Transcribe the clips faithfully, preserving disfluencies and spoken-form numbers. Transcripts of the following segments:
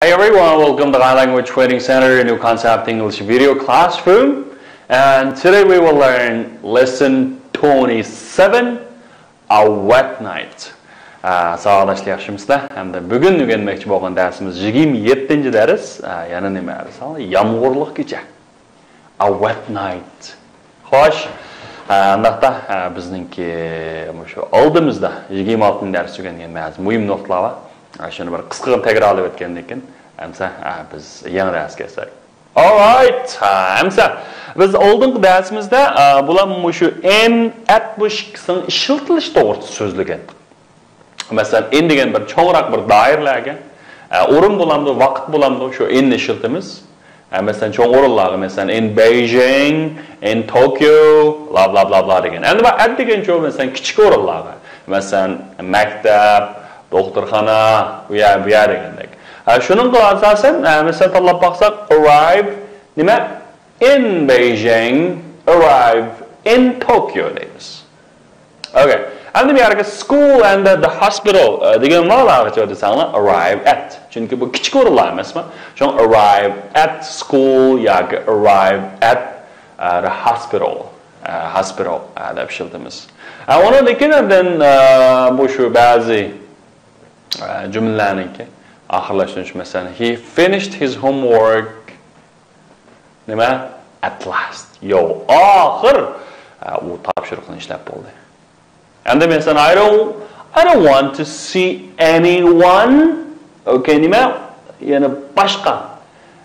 Hey everyone, welcome to Thai Language Training Center, new concept English video classroom. And today we will learn lesson twenty-seven, a wet night. ئە، ساۋاقداشلار ياخشىمۇسىلەر؟ ھەمدە بۈگۈن ئۆگەنمەكچى بولغان دەرسىمىز يىگىرمە يەتتىنچى دەرس. ئە، يەنە نېمە دېسەڭلار؟ يامغۇرلۇق كېچە. A wet night. خوش. ئە، ئۇنداقتا، ئە، بىزنىڭكى مۇشۇ ئالدىمىزدا يىگىرمە ئالتىنچى دەرس ئۆگەنگەن بەزى مۇھىم نۇقتىلار بار. ئە، شۇنى بىر قىسقىغىنە تەكرارلاپ ئۆتكەندىن كېيىن، ئەمسە، ئە، بىز يېڭى دەرسكە كەلسەك. Alright. ھە، ئەمسە بىز ئالدىنقى دەرسىمىزدە، ئە، بۇلار مۇشۇ ئېن، ئەت بۇ ئىككىسىنىڭ ئىشلىتىلىشى توغرىسىدا سۆزلىگەن. مەسىلەن، ئېن دېگەن بىر چوڭراق بىر دائىرىلەرگە، ئە، ئورۇن بولامدۇ، ۋاقىت بولامدۇ، شۇ ئېننى ئىشلىتىمىز. ئە، مەسىلەن، چوڭ ئورۇنلارغا، مەسىلەن، in Beijing, in Tokyo، بلا بلا بلا بلا دېگەن. ئەمدى بۇ ئەت دېگەنچۇ، مەسىلەن، كىچىك ئورۇنلارغا. مەسىلەن، مەكتەپ، دوختۇرخانا، ئۇ يەر، بۇ يەر دېگەندەك. ئە، شۇنىڭغا ئاساسەن، ئە، مەسىلەن، تاللاپ باقساق، arrive، نېمە؟ In Beijing، arrive in Tokyo دەيمىز. ئوكەي. ئەمدى بۇ يەرگە school and the hospital، ئە، دېگەن مانا دېسەڭلار، arrive at. چۈنكى بۇ كىچىك ئورۇنلار ئەمەسمۇ؟ شۇڭا arrive at school ياكى arrive at، ئە، the hospital، ئە، hospital، ئە، دەپ ئىشلىتىمىز. ئە، ئۇنىڭدىن كېيىن ئاندىن، ئە، بۇ شۇ بەزى، ئە، جۈملىلەرنىڭكى ئاخىرلاشتۇرۇش، مەسىلەن، he finished his homework. نېمە؟ At last. يو، ئاخىر، ئە، ئۇ تاپشۇرۇقنى ئىشلەپ بولدى. ئەمدى مەسىلەن، I don't, I don't want to see anyone. ئوكەي، نېمە؟ يەنە باشقا.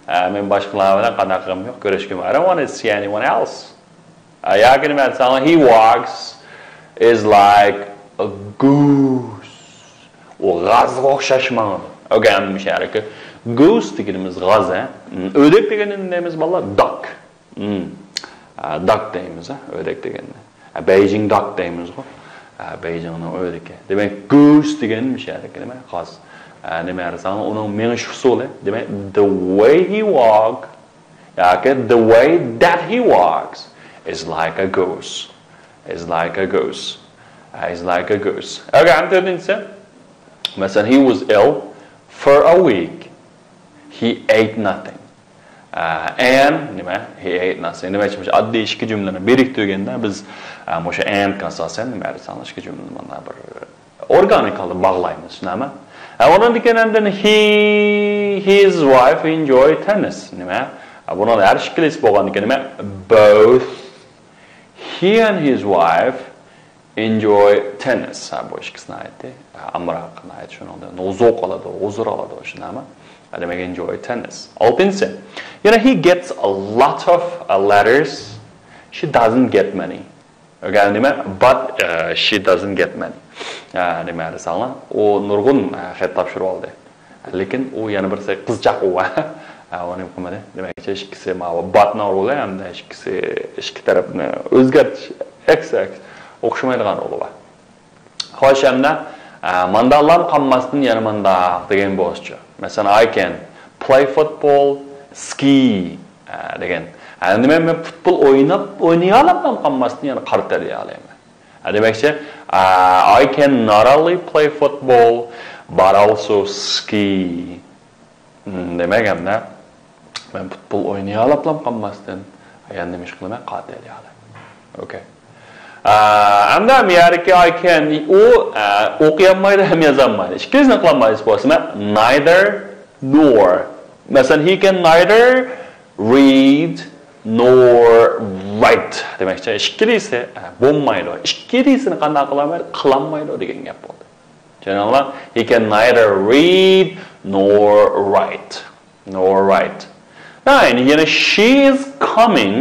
ئە، مەن باشقىلار بىلەن قانداق قىلغۇم يوق، كۆرۈشكۈم. I don't want to see anyone else. ئە، ياكى نېمە دېسەڭلار، he walks is like a goose. ئۇ غازغا ئوخشاش ماڭىدۇ. ئوكەي، ئەمدى مۇشۇ يەردىكى goose دېگىنىمىز غاز، ھە؟ ئۆردەك دېگەننى نېمە دەيمىز، بالىلار؟ Duck. ئە، duck دەيمىز، ھە؟ ئۆردەك دېگەننى. ئە، Beijing duck دەيمىزغۇ. ئە، بېيجىڭنىڭ ئۆردىكى. دېمەك، goose دېگەن مۇشۇ يەردىكى نېمە؟ غاز. ئە، نېمە دېسەڭلار، ئۇنىڭ مېڭىش ئۇسۇلى. دېمەك، the way he walk ياكى the way that he walks is like a goose. Is like a goose. ئە، is like a goose. ئەگەر تۆتىنچىسى، مەسىلەن، he was ill for a week. He ate nothing. ئە، and نېمە؟ He ate nothing. دېمەكچى، مۇشۇ ئاددىي ئىككى جۈملىنى بىرىكتۈرگەندە بىز، ئە، مۇشۇ and قىلسا سەن نېمە دېسەڭلار، ئىككى جۈملىنى مانا بىر ئورگانىك ھالدا باغلايمىز، شۇنداقمۇ؟ ئە، ئۇنىڭدىن كېيىن ئاندىن he, his wife enjoy tennis. نېمە؟ ئە، بۇنىڭدا ھەر ئىككىلىسى بولغاندىكىن نېمە؟ Both he and his wife enjoy tennis. ھە، بۇ ئىككىسى ناھايىتى، ھە، ئامراق، ناھايىتى شۇنىڭدىن زوق ئالىدۇ، ھۇزۇر ئالىدۇ، شۇنداقمۇ؟ ھە، دېمەك، enjoy tennis. ئالتىنچىسى. يەنە he gets a lot of, uh, letters. She doesn't get many. ئۆگەندىمە؟ But, uh, she doesn't get many. ھە، نېمە دېسەڭلار؟ ئۇ نۇرغۇن، ھە، خەت تاپشۇرۇۋالدى. لېكىن ئۇ يەنە بىرسى قىزچاق ئۇ. ھە، ئۇنى قىلمىدى. دېمەك، ئىككىسى ماۋۇ باتنىڭ رولى ھەمدە ئىككىسى ئىككى تەرەپنى ئۆزگەرتىش، ئەكس، ئەكس، ئوخشىمايدىغان رولى بار. خوش، ئەمدى، ئە، مانداقلام قالماستىن يەنە مانداق دېگەن بولسىچۇ. مەسىلەن، I can play football, ski، ئە، دېگەن. ئەمدى مەن، مەن پۇتبول ئويناپ، ئوينىيالامدام قالماستىن يەنە قار تېرىيالايمەن. ئە، دېمەكچى، ئە، I can not only play football, but also ski. دېمەك، ئەمدى مەن پۇتبول ئوينىيالاپلام قالماستىن، يەنە نېمە ئىش قىلىمەن؟ قار تېرىيالايمەن. ئوكەي. ئە، ئەمدى مۇ يەردىكى I can، ئۇ، ئە، ئوقۇيالمايدۇ ھەم يازالمايدۇ. ئىككىلىسىنى قىلالمايدۇ بولسا، مەن neither nor. مەسىلەن، he can neither read nor write. دېمەكچى، ئىككىلىسى، ئە، بولمايدۇ. ئىككىلىسىنى قانداق قىلالمايدۇ؟ قىلالمايدۇ دېگەن گەپ بولدى. چۈشەندىڭلار؟ He can neither read nor write. Nor write. Nine. يەنە she is coming.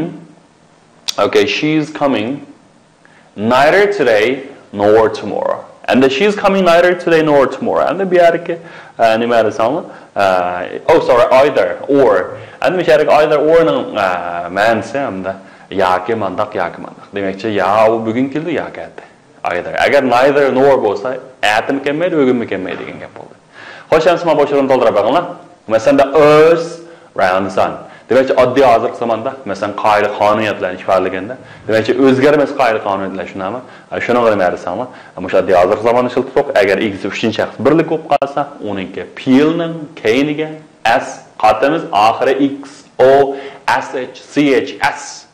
Okay, she is coming neither today nor tomorrow. Endi she is coming neither today nor tomorrow. Endi بۇ يەردىكى، ئە، نېمە دېسەڭلار؟ ئە، oh, sorry, either, or. Endi بۇ يەردىكى either, or نىڭ، ئە، مەنىسى ئەمدى ياكى مانداق، ياكى مانداق. دېمەكچى، يا ئۇ بۈگۈن كېلىدۇ، ياكى ئەتە. Either. ئەگەر neither nor بولسا، ئەتىمۇ كەلمەيدۇ، بۈگۈنمۇ كەلمەيدۇ دېگەن گەپ بولدى. خوش، ئەمسە مانا بوشلۇقنى تولدۇرۇپ بېقىڭلار. مەسىلەن، the earth rounds the sun. دېمەكچى، ئاددىي ھازىرقى زاماندا، مەسىلەن، قائىدە قانۇنىيەتلەرنى ئىپادىلىگەندە، دېمەكچى، ئۆزگەرمەس قائىدە قانۇنىيەتلەر، شۇنداقمۇ؟ شۇنىڭغا نېمە دېسەڭلار، مۇشۇ ئاددىي ھازىرقى زاماننى ئىشلىتىپ، ئەگەر ئىگىسى ئۈچىنچى شەخس بىرلىك بولۇپ قالسا، ئۇنىڭكى پېئىلنىڭ كەينىگە S قاتىمىز ئاخىرى X O S H C H S.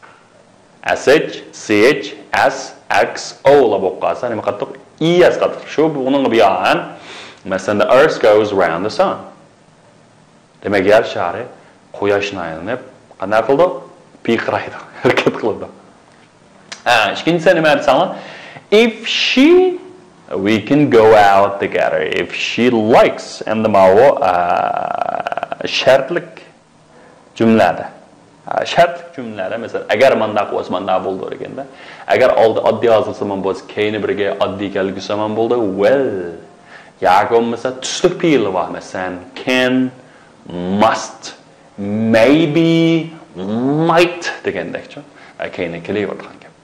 S H C H S X O لا بولۇپ قالسا نېمە قاتتۇق؟ E S قاتتۇق. شۇ بۇنىڭغا بىئاران، مەسىلەن، the earth goes round the sun. دېمەك، يەر شارى قۇياشنى ئايلىنىپ قانداق قىلىدۇ؟ پىرقىرايدۇ، ھەرىكەت قىلىدۇ. ھە، ئىككىنچىسى نېمە دېسەڭلار؟ If she, we can go out together if she likes. ئەمدى ماۋۇ، ئە، شەرتلىك جۈملىلەردە. ئە، شەرتلىك جۈملىلەردە، مەسىلەن، ئەگەر مانداق بولسا، مانداق بولىدۇ دېگەندە، ئەگەر ئالدى ئاددىي ھازىرسى ھامان بولسا، كەينى بىرگە ئاددىي كەلگۈسى ھامان بولىدۇ. Will. ياكى بولمىسا تۈزۈك پېئىلى بار، مەسىلەن، can، must، maybe، might دېگەندەكچۇ. ئە، كەينى كېلىۋاتقان گەپ.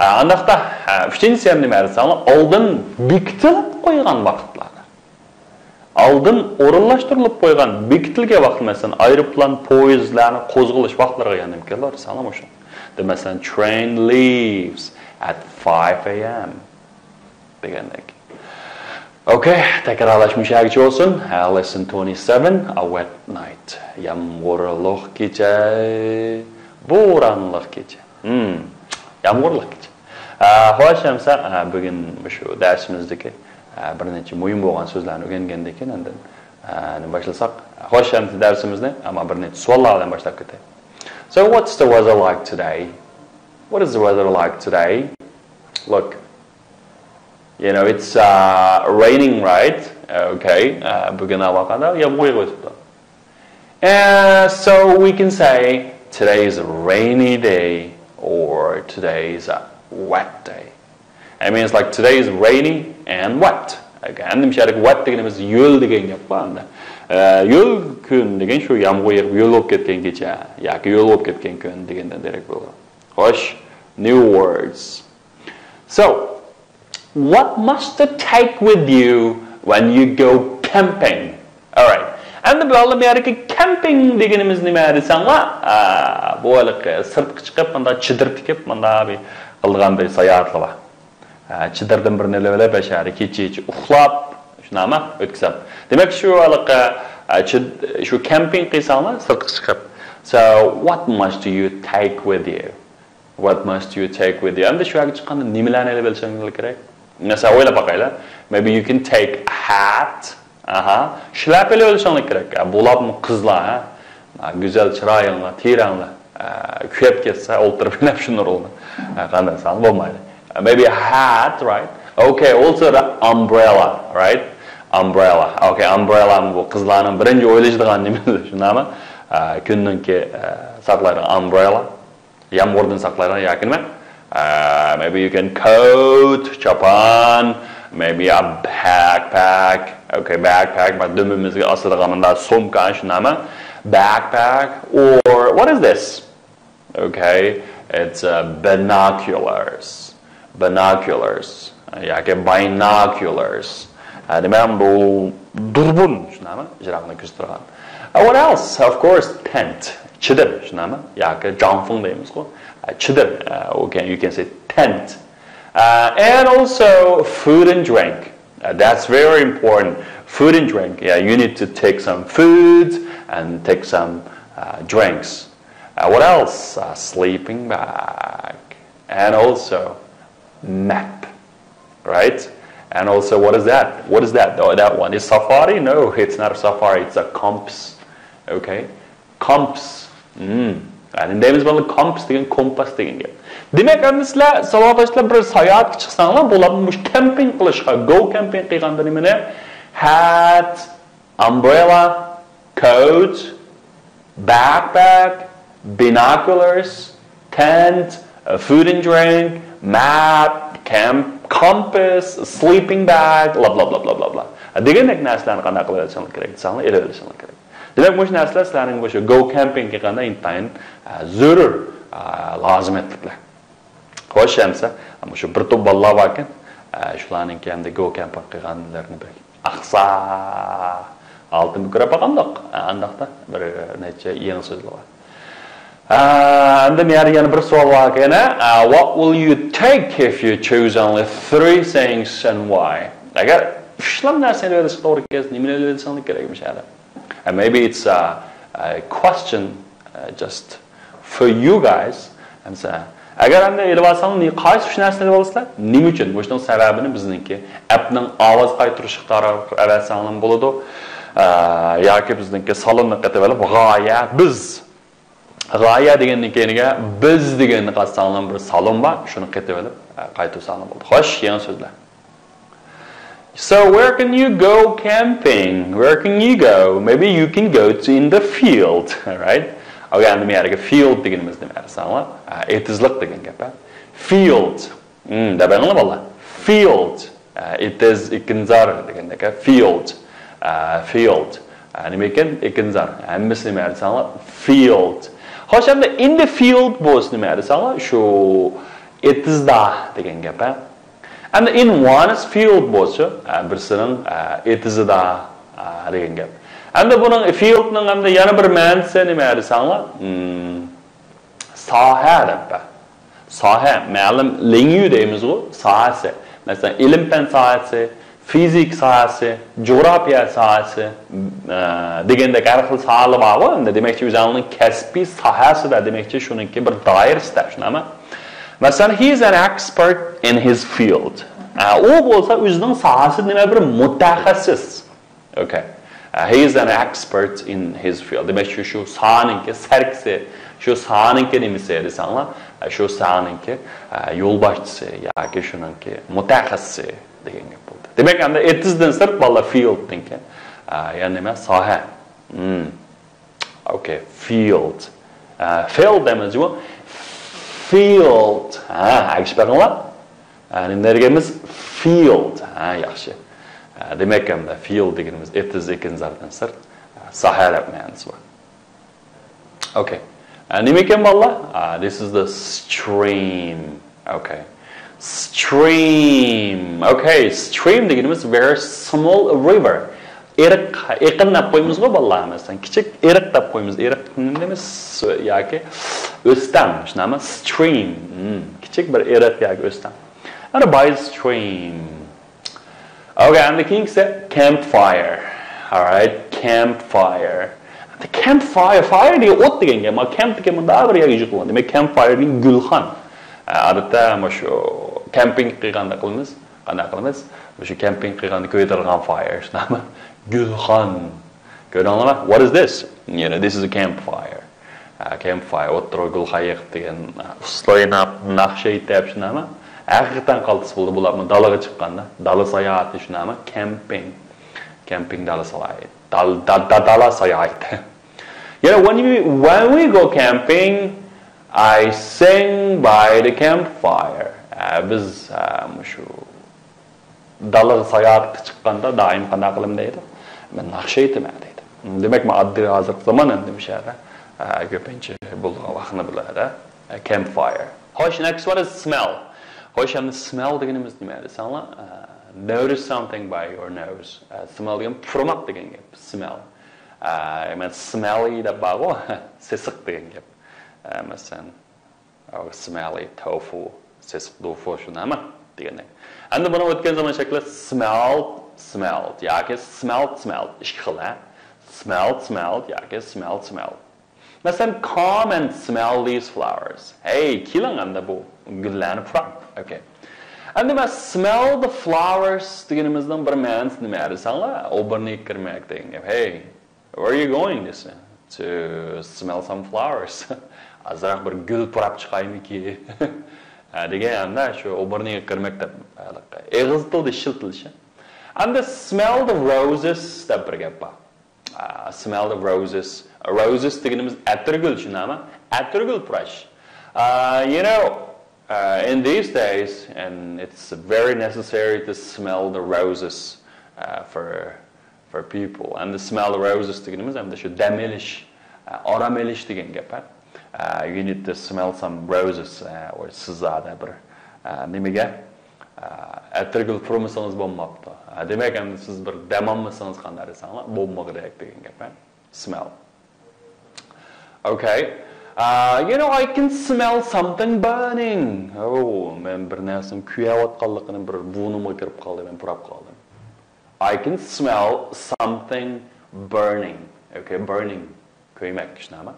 ئە، ئانداقتا، ئە، ئۈچىنچىسى ھەم نېمە دېسەڭلار، ئالدىن بېكىتىلىپ قويغان ۋاقىتلاردا. ئالدىن ئورۇنلاشتۇرۇلۇپ قويغان، بېكىتىلگەن ۋاقىت، مەسىلەن، ئايروپىلان، پويىزلارنىڭ قوزغىلىش ۋاقىتلىرىغا يەنە نېمە كېلىدۇ دېسەڭلار، مۇشۇ. دە، مەسىلەن، train leaves at five A M دېگەندەك. ئوكەي، تەكرارلاش مۇشۇ يەرگىچە بولسۇن. Lesson twenty-seven, a wet night. يامغۇرلۇق كېچە، بورانلىق كېچە. ھىم، يامغۇرلۇق كېچە. ئە، خوش، ئەمسە، ئە، بۈگۈن مۇشۇ دەرسىمىزدىكى، ئە، بىر نەچچە مۇھىم بولغان سۆزلەرنى ئۆگەنگەندىن كېيىن ئاندىن، ئە، نېمە باشلىساق؟ خوش، ئەمسە دەرسىمىزنى، ئەمما بىر نەچچە سوئاللار بىلەن باشلاپ كېتەي. So, what's the weather like today? What is the weather like today? Look, you know, it's, uh, raining, right? Okay. ئە، بۈگۈن ھاۋا قانداق؟ يامغۇر يېغىۋېتىپتۇ. And so we can say, "Today is a rainy day" or "Today is a wet day." I mean, it's like, "Today is rainy and wet." Okay, ئەمدى مۇشۇ يەردىكى wet دېگىنىمىز ھۆل دېگەن گەپ بار ئەمدى. ئە، ھۆل كۈن دېگەن شۇ يامغۇر يېغىپ ھۆل بولۇپ كەتكەن كېچە ياكى ھۆل بولۇپ كەتكەن كۈن دېگەندىن دېرەك بولىدۇ. خوش، new words. So, what must you take with you when you go camping? Alright. ئەمدى بۇ يەردىكى camping دېگىنىمىز نېمە دېسەڭلار، ئا، بۇ ھېلىقى سىرتقا چىقىپ، مۇندا چېدىر تىكىپ، مۇندا بىر قىلىدىغان بىر ساياھەتلەر بار. ئا، چېدىردىن بىرنى ئېلىۋېلىپ، ئاشۇ يەردە كېچىچە ئۇخلاپ، شۇنداقمۇ؟ ئۆتكۈزەم. دېمەك، شۇ ھېلىقى، ئا، چېد-، شۇ camping قىلساڭلار سىرتقا چىقىپ. So, what must you take with you? What must you take with you? ئەمدى شۇ يەرگە چىققاندا نېمىلەرنى ئېلىپ بېرىشىڭلار كېرەك؟ مەسىلەن، ئويلاپ باقايلى. Maybe you can take a hat. ئاھا. شىلەپە ئېلىپ بېرىشىڭلار كېرەك. ئە، بولۇپمۇ قىزلار، ھە؟ ئە، گۈزەل چىرايىڭلار، تېرەڭلار، ئە، كۆيۈپ كەتسە، ئولتۇرۇپ يەنە شۇ نۇرغۇندا. ئە، قانداق سان بولمايدۇ. Maybe a hat, right? Okay, also the umbrella, right? Umbrella. Okay, umbrella بۇ قىزلارنىڭ بىرىنچى ئويلىشىدىغان نېمىسى، شۇنداقمۇ؟ ئە، كۈننىڭكى، ئە، ساقلايدىغان umbrella. يامغۇردىن ساقلايدىغان ياكى نېمە؟ ئە، maybe you can coat، چاپان، maybe a backpack. Okay, backpack، بۇ دۈمبىمىزگە ئاسىدىغان مۇنداق سومكا، شۇنداقمۇ؟ Backpack or what is this? Okay, it's, uh, binoculars. Binoculars. ياكى binoculars. ھە، نېمە بۇ؟ دۇربۇن، شۇنداقمۇ؟ يىراقنى كۆزىتىدىغان. Uh, what else? Of course, tent. چېدىر، شۇنداقمۇ؟ ياكى جاڭفېڭ دەيمىزغۇ. ھە، چېدىر. Uh, you can, you can say tent. Uh, and also food and drink. Uh, that's very important. Food and drink. Yeah, you need to take some food and take some, uh, drinks. Uh, what else? Uh, sleeping bag. And also map, right? And also, what is that? What is that? Oh, that one is safari? No, it's not a safari. It's a compass. Okay? Compass. Hmm. Yani neyimiz var? Compass degen, kompas degen gap. Demek, endi sizler, savoddaşlar, bir sayohatga chiqsanglar, bular bu camping qilishga, go camping qilganda nimani? Hat, umbrella, coat, backpack, binoculars, tent, uh, food and drink, map, camp, compass, sleeping bag, bla bla bla bla bla bla. Degandek narsalarni qanday qilib olishinglar kerak desanglar, elib olishinglar kerak. Demak, bu narsalar sizlarning o'sha go camping qilganda intayin, uh, zarur, uh, lozim etliklar. Xo'sh, endi, mana shu bir to'p bolalar bor ekan, e, shularningki endi go camping qilganlarini bir aqsa altın bir ko'rib olgandoq, e, andoqda bir necha yangi so'zlar bor. E, endi men yana bir savol bor ekan, e, what will you take if you choose only three things and why? Agar uchlam narsani berishga to'g'ri kelsa, nimalarni berishinglar kerak bu yerda? And maybe it's a, a question uh, just for you guys. And so, ئەگەر ئەمدى ئېلىۋالساڭ، نى- قايسى ئۈچ نەرسىنى ئېلىۋالىسىلەر؟ نېمە ئۈچۈن؟ مۇشۇنىڭ سەۋەبىنى بىزنىڭكى ئەپنىڭ ئاۋاز قايتۇرۇش ئىقتىدارىغا ئەۋەتسەڭلارمۇ بولىدۇ. ئە، ياكى بىزنىڭكى سالوننى قېتىۋېلىپ، غايە، بىز. غايە دېگەندىن كېيىنگە بىز دېگەننى قاتساڭلار بىر سالون بار، شۇنى قېتىۋېلىپ، ئە، قايتۇرساڭلار بولدى. خوش، يېڭى سۆزلەر. So where can you go camping? Where can you go? Maybe you can go to in the field, right? ئەگەر ئەمدى مەيەرگە فىلد دېگىنىمىز نېمە دېسەڭلار؟ ئە، ئېتىزلىق دېگەن گەپ، ھە؟ فىلد. ھم، دەپ ئاڭلا بالىلار. فىلد. ئە، ئېتىز، ئېكىنزار دېگەندەك، ھە؟ فىلد. ئە، فىلد. ئە، نېمە ئىكەن؟ ئېكىنزار. ھەممىسى نېمە دېسەڭلار؟ فىلد. خوش، ئەمدى in the field بولسا نېمە دېسەڭلار؟ شۇ ئېتىزدا دېگەن گەپ، ھە؟ ئەمدى in one's field بولسا، ئە، بىرسىنىڭ، ئە، ئېتىزىدا، ئە، دېگەن گەپ. ئەمدى بۇنىڭ فىلدنىڭ ئەمدى يەنە بىر مەنىسى نېمە دېسەڭلار؟ ھم، ساھە دەپ. ساھە، مەلۇم لىڭيۈ دەيمىزغۇ، ساھەسى. مەسىلەن، ئىلىم-پەن ساھەسى، فىزىك ساھەسى، جۇغراپىيە ساھەسى، ئە، دېگەندەك ھەر خىل ساھەلەر بارغۇ. ئەمدى دېمەكچى، ئۆزۈڭنىڭ كەسپىي ساھەسىدە، دېمەكچى، شۇنىڭكى بىر دائىرىسىدە، شۇنداقمۇ؟ مەسىلەن، he is an expert in his field. ئە، ئۇ بولسا ئۆزىنىڭ ساھەسىدە نېمە بىر مۇتەخەسسىس. Okay. ئە، he is an expert in his field. دېمەك، شۇ، شۇ ساھەنىڭكى سەركىسى، شۇ ساھەنىڭكى نېمىسى دېسەڭلار، ئە، شۇ ساھەنىڭكى، ئە، يولباشچىسى ياكى شۇنىڭكى مۇتەخەسسىسى دېگەن گەپ بولدى. دېمەك، ئەمدى ئېتىزدىن سىرت بالىلار فىلدنىڭكى، ئە، يەنى نېمە؟ ساھە. مم. Okay, field. ئە، فىلد دەيمىز جۇمۇ. فىلد. ھە، ئەگىشىپ بېقىڭلار. ئە، نېمە دېگەنمىز؟ فىلد. ھە، ياخشى. ئە، دېمەك، ئەمدى فىلد دېگىنىمىز ئېتىز، ئېكىنزاردىن سىرت. ئە، ساھە دەپ مەنىسى بار. Okay. ئە، نېمە ئىكەن، بالىلار؟ ئە، this is the stream. Okay. Stream. Okay, stream دېگىنىمىز very small river. ئېرىق، ئېقىن دەپ قويىمىزغۇ، بالىلار، مەسىلەن، كىچىك ئېرىق دەپ قويىمىز. ئېرىق نېمە دەيمىز؟ ياكى ئۆستەڭ، شۇنداقمۇ؟ Stream. مم، كىچىك بىر ئېرىق ياكى ئۆستەڭ. By stream. Okay, ئەمدى كېيىنكىسى campfire. Alright, campfire. Campfire، fire دېگەن ئوت دېگەن گەپ. مانا كەمپ دېگەن مۇنداق بىر يەرگە يىغىلغان. دېمەك، campfire دېگەن گۈلخان. ئادەتتە مانا شۇ كەمپىنگ قىلغاندا قىلىمىز. قانداق قىلىمىز؟ مۇشۇ كەمپىنگ قىلغاندا كۆيدۈرىدىغان فايەر، شۇنداقمۇ؟ گۈلخان. كۆردۈڭلارمۇ؟ What is this? You know, this is a campfire. Campfire، ئوتتۇرىغا گۈلخان يېقىپ دېگەن، ئۇسسۇل ئويناپ، ناخشا ئېيتىپ، شۇنداقمۇ؟ ھەقىقەتەن قالتىس بولدى بۇلارمۇ دالىغا چىققاندا. دالا ساياھىتى، شۇنداقمۇ؟ كەمپىنگ. كەمپىنگ دالا ساياھىتى. دال-، دا-، دا-، دالا ساياھىتى. يەنە when we, when we go camping, I sing by the campfire. ئە، بىز، ئە، مۇشۇ دالا ساياھەتكە چىققاندا دائىم قانداق قىلىمەن دەيدۇ. مەن ناخشا ئېيتىمەن دەيدۇ. دېمەك، مەن ئاددىي ھازىرقى زامان ئەمدى مۇشۇ يەردە، ئە، كۆپىنچە بولغان ۋاقىتنى بۇلاردا، ئە، campfire. خوش، next one is smell. خوش، ئەمدى smell دېگىنىمىز نېمە دېسەڭلار؟ ئە، notice something by your nose. ئە، smell دېگەن پۇرىماق دېگەن گەپ. Smell. ئە، مەن smelly دەپ بارغۇ، سېسىق دېگەن گەپ. ئە، مەسىلەن، ئە، smelly tofu، سېسىق دوفۇ، شۇنداقمۇ؟ دېگەندەك. ئەمدى بۇنىڭ ئۆتكەن زامان شەكلى smelled، smelled ياكى smelt، smelled. ئىككى خىل، ھە؟ Smelled، smelled ياكى smelt، smelled. مەسىلەن، come and smell these flowers. ھەي، كېلىڭ ئەمدى بۇ گۈللەرنى پۇراڭ. Okay. ئەمدى مەن smell the flowers دېگىنىمىزنىڭ بىر مەنىسى نېمە دېسەڭلار؟ ئوبورنىكقا كىرمەك دېگەن گەپ. Hey, where are you going دېسە. To smell some flowers. ئازراق بىر گۈل پۇراپ چىقايمىكى؟ ھە، دېگەن ئەمدى شۇ ئوبورنىكقا كىرمەك دەپ. ئېغىز تىلدا ئىشلىتىلىشى. ئەمدى smell the roses دەپ بىر گەپ بار. ئە، smell the roses. Roses دېگىنىمىز ئەتىرگۈل، شۇنداقمۇ؟ ئەتىرگۈل پۇراش. ئە، you know, ئە، in these days, and it's very necessary to smell the roses, ئە، for, for people. And the smell the roses دېگىنىمىز ئەمدى شۇ دەم ئېلىش، ئە، ئارام ئېلىش دېگەن گەپ، ھە؟ ئە، you need to smell some roses, ئە، ئوي، سىز زادى بىر، ئە، نېمىگە؟ ئە، ئەتىرگۈل پۇرىمىسىڭىز بولماپتۇ. ئە، دېمەك، ئەمدى سىز بىر دەم ئالمىسىڭىز قانداق دېسەڭلار، بولمىغۇدەك دېگەن گەپ، ھە؟ Smell. Okay. ئە، you know, I can smell something burning. ئوۋ، مەن بىر نەرسىنىڭ كۆيۈۋاتقانلىقىنى، بىر بۇرنۇمغا كىرىپ قالدى، مەن پۇراپ قالدىم. I can smell something burning. Okay, burning. كۆيمەك، شۇنداقمۇ؟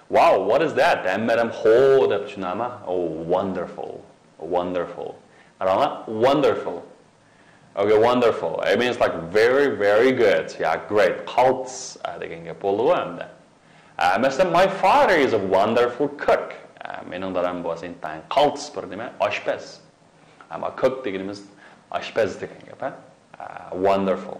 Wow, what is that? ھەممە ئادەم خو دەپ، شۇنداقمۇ؟ Oh, wonderful. Wonderful. قاراڭلار، wonderful. Okay, wonderful. It means like very, very good. Yeah, great. قالتىس، ئە، دېگەن گەپ بولدىغۇ ئەمدى. ئە، مەسىلەن، my father is a wonderful cook. ئە، مېنىڭ دادام بولسا ئىنتايىن قالتىس بىر نېمە، ئاشپەز. ئەمما cook دېگىنىمىز ئاشپەز دېگەن گەپ، ھە؟ ئە، wonderful.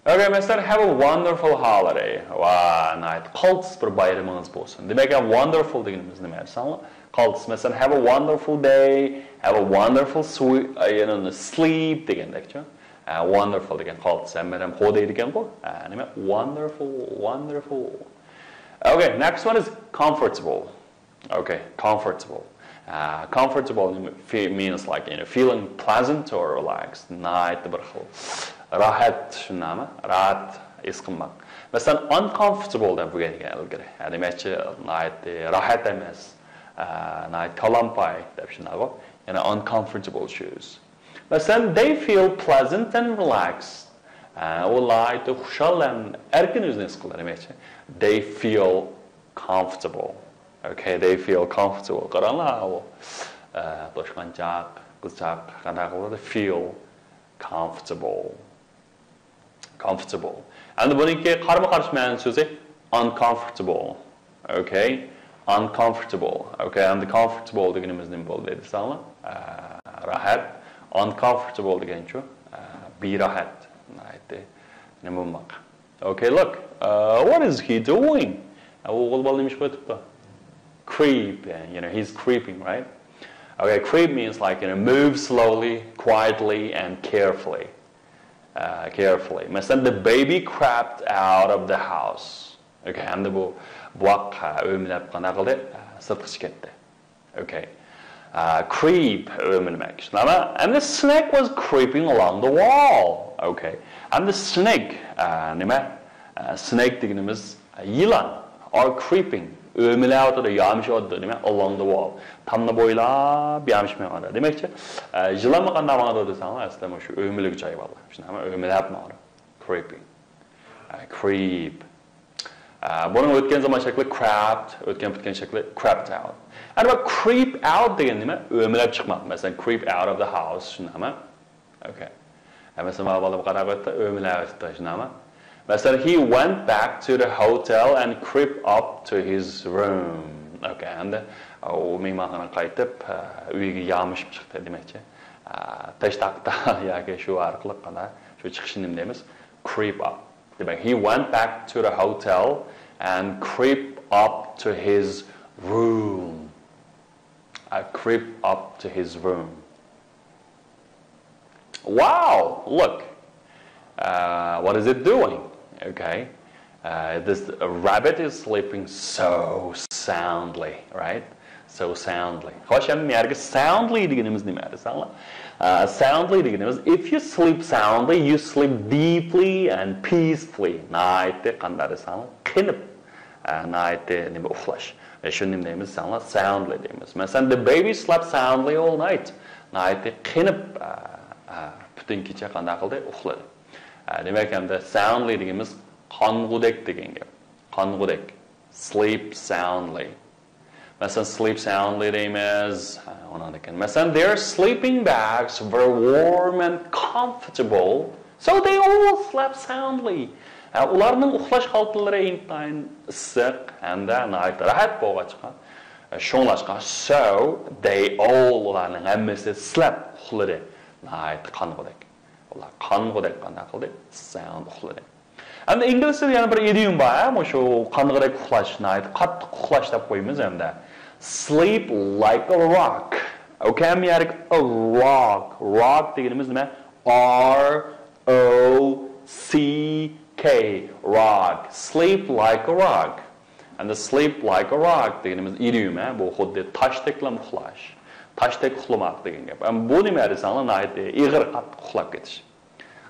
Okay, مەسىلەن، have a wonderful holiday. ۋا، ناھايىتى قالتىس بىر بايرىمىڭىز بولسۇن. دېمەك، wonderful دېگىنىمىز نېمە دېسەڭلار؟ قالتىس. مەسىلەن، have a wonderful day, have a wonderful swe-، ئە، يەنى sleep دېگەندەكچۇ. ئە، wonderful دېگەن قالتىس. ھەممە ئادەم خو دەيدىكەنغۇ. ئە، نېمە؟ Wonderful, wonderful. Okay, next one is comfortable. Okay, comfortable. Uh, comfortable fe- means like, you know, feeling pleasant or relaxed. ناھايىتى بىر خىل راھەت، شۇنداقمۇ؟ راھەت ھېس قىلماق. مەسىلەن، uncomfortable دەپ ئۆگەنگەن ئىلگىرى. ھە، دېمەكچى، ناھايىتى راھەت ئەمەس، ئە، ناھايىتى كالامپاي دەپ، شۇنداقغۇ؟ يەنى uncomfortable shoes. مەسىلەن، they feel pleasant and relaxed. ئە، ئۇ ناھايىتى خۇشال ھەم ئەركىن ئۆزىنى ھېس قىلىدۇ، دېمەكچى. They feel comfortable. Okay, they feel comfortable. قاراڭلار، ئۇ، ئە، توشقانچاق، قىزچاق، قانداق قىلىدۇ؟ Feel comfortable. Comfortable. ئەمدى بۇنىڭكى قارىمۇ قارشى مەنىسى سۆزى uncomfortable. Okay. Uncomfortable. Okay, ئەمدى comfortable دېگىنىمىز نېمە بولدى دېسەڭلار؟ ئە، راھەت. Uncomfortable دېگەنچۇ؟ ئە، بىراھەت. ناھايىتى نېمە بولماق. Okay, look. Uh, what is he doing? ئە، ئوغۇل بالا نېمە ئىش قىلىۋېتىپتۇ؟ Creep. You know, he's creeping, right? Okay, creep means like, you know, move slowly, quietly, and carefully. Uh, carefully. مەسىلەن، the baby crept out of the house. Okay, ئەمدى بۇ بوۋاق، ھە، ئۆمىلەپ قانداق قىلدى؟ ھە، سىرتقا چىقىپ كەتتى. Okay. Uh, creep، ئۆمىلىمەك. شۇنداقمۇ؟ And the snake was creeping along the wall. Okay. And the snake، ئە، نېمە؟ ئە، snake دېگىنىمىز، ئە، يىلان. Are creeping. ئۆمىلەۋاتىدۇ، يامىشىۋاتىدۇ، نېمە؟ Along the wall. تامنى بويلاپ يامىشىپ ماڭىدۇ. دېمەكچى، ئە، يىلانمۇ قانداق ماڭىدۇ دېسەڭلار، ئەسلىدە مۇشۇ ئۆمىلىگۈچى ھايۋانلار. شۇنداقمۇ؟ ئۆمىلەپ ماڭىدۇ. Creeping. ئە، creep. ئە، بۇنىڭ ئۆتكەن زامان شەكلى crept، ئۆتكەن پۈتكەن شەكلى crept out. ئەمما creep out دېگەن نېمە؟ ئۆمىلەپ چىقماق. مەسىلەن، creep out of the house، شۇنداقمۇ؟ Okay. ئە، مەسىلەن، مانا بالا قانداق ئۆتتى؟ ئۆمىلەپ ئۆتتى، شۇنداقمۇ؟ مەسىلەن، he went back to the hotel and creep up to his room. Okay، ئەمدى ئۇ مېھمانخانىغا قايتىپ، ئە، ئۆيىگە يامىشىپ چىقتى دېمەكچى. ئە، پەشتاقتا ياكى شۇ ئارقىلىق قانداق؟ شۇ چىقىشنى نېمە دەيمىز؟ Creep up. دېمەك، he went back to the hotel and creep up to his room. I creep up to his room. Wow, look. Uh, what is it doing? Okay. Uh, this rabbit is sleeping so soundly, right? So soundly. خوش، ئەمدى بۇ يەردىكى soundly دېگىنىمىز نېمە دېسەڭلار؟ ئە، soundly دېگىنىمىز، if you sleep soundly, you sleep deeply and peacefully. ناھايىتى قانداق دېسەڭلار؟ قېنىپ. ئە، ناھايىتى نېمە ئۇخلاش. ئە، شۇنى نېمە دەيمىز دېسەڭلار؟ Soundly دەيمىز. مەسىلەن، the baby slept soundly all night. ناھايىتى قېنىپ، ئە، ئە، پۈتۈن كېچە قانداق قىلدى؟ ئۇخلىدى. ئە، دېمەك، ئەمدى soundly دېگىنىمىز قانغۇدەك دېگەن گەپ. قانغۇدەك. Sleep soundly. مەسىلەن، sleep soundly دەيمىز. ھە، ئۇنىڭدىن كېيىن، مەسىلەن، their sleeping bags were warm and comfortable, so they all slept soundly. ھە، ئۇلارنىڭ ئۇخلاش خالتىلىرى ئىنتايىن ئىسسىق ھەمدە ناھايىتى راھەت بولغاچقا، شۇڭلاشقا، so they all، ئۇلارنىڭ ھەممىسى، slept، ئۇخلىدى. ناھايىتى قانغۇدەك. ئۇلار قانغۇدەك قانداق قىلدى؟ Sound، ئۇخلىدى. ئەمدى ئىنگلىزچىدە يەنە بىر ئىدىيوم بار، ھە، مۇشۇ قانغۇدەك ئۇخلاش، ناھايىتى قاتتىق ئۇخلاش دەپ قويىمىز ئەمدى. Sleep like a rock. Okay، ھەممە يەرگە a rock. Rock دېگىنىمىز نېمە؟ R O C K. Rock. Sleep like a rock. ئەمدى sleep like a rock دېگىنىمىز ئىدىيوم، ھە، بۇ خۇددى تاشتەكلا ئۇخلاش. تاشتەك ئۇخلىماق دېگەن گەپ. ئەمما بۇ نېمە دېسەڭلار، ناھايىتى ئېغىر، قاتتىق ئۇخلاپ كېتىش.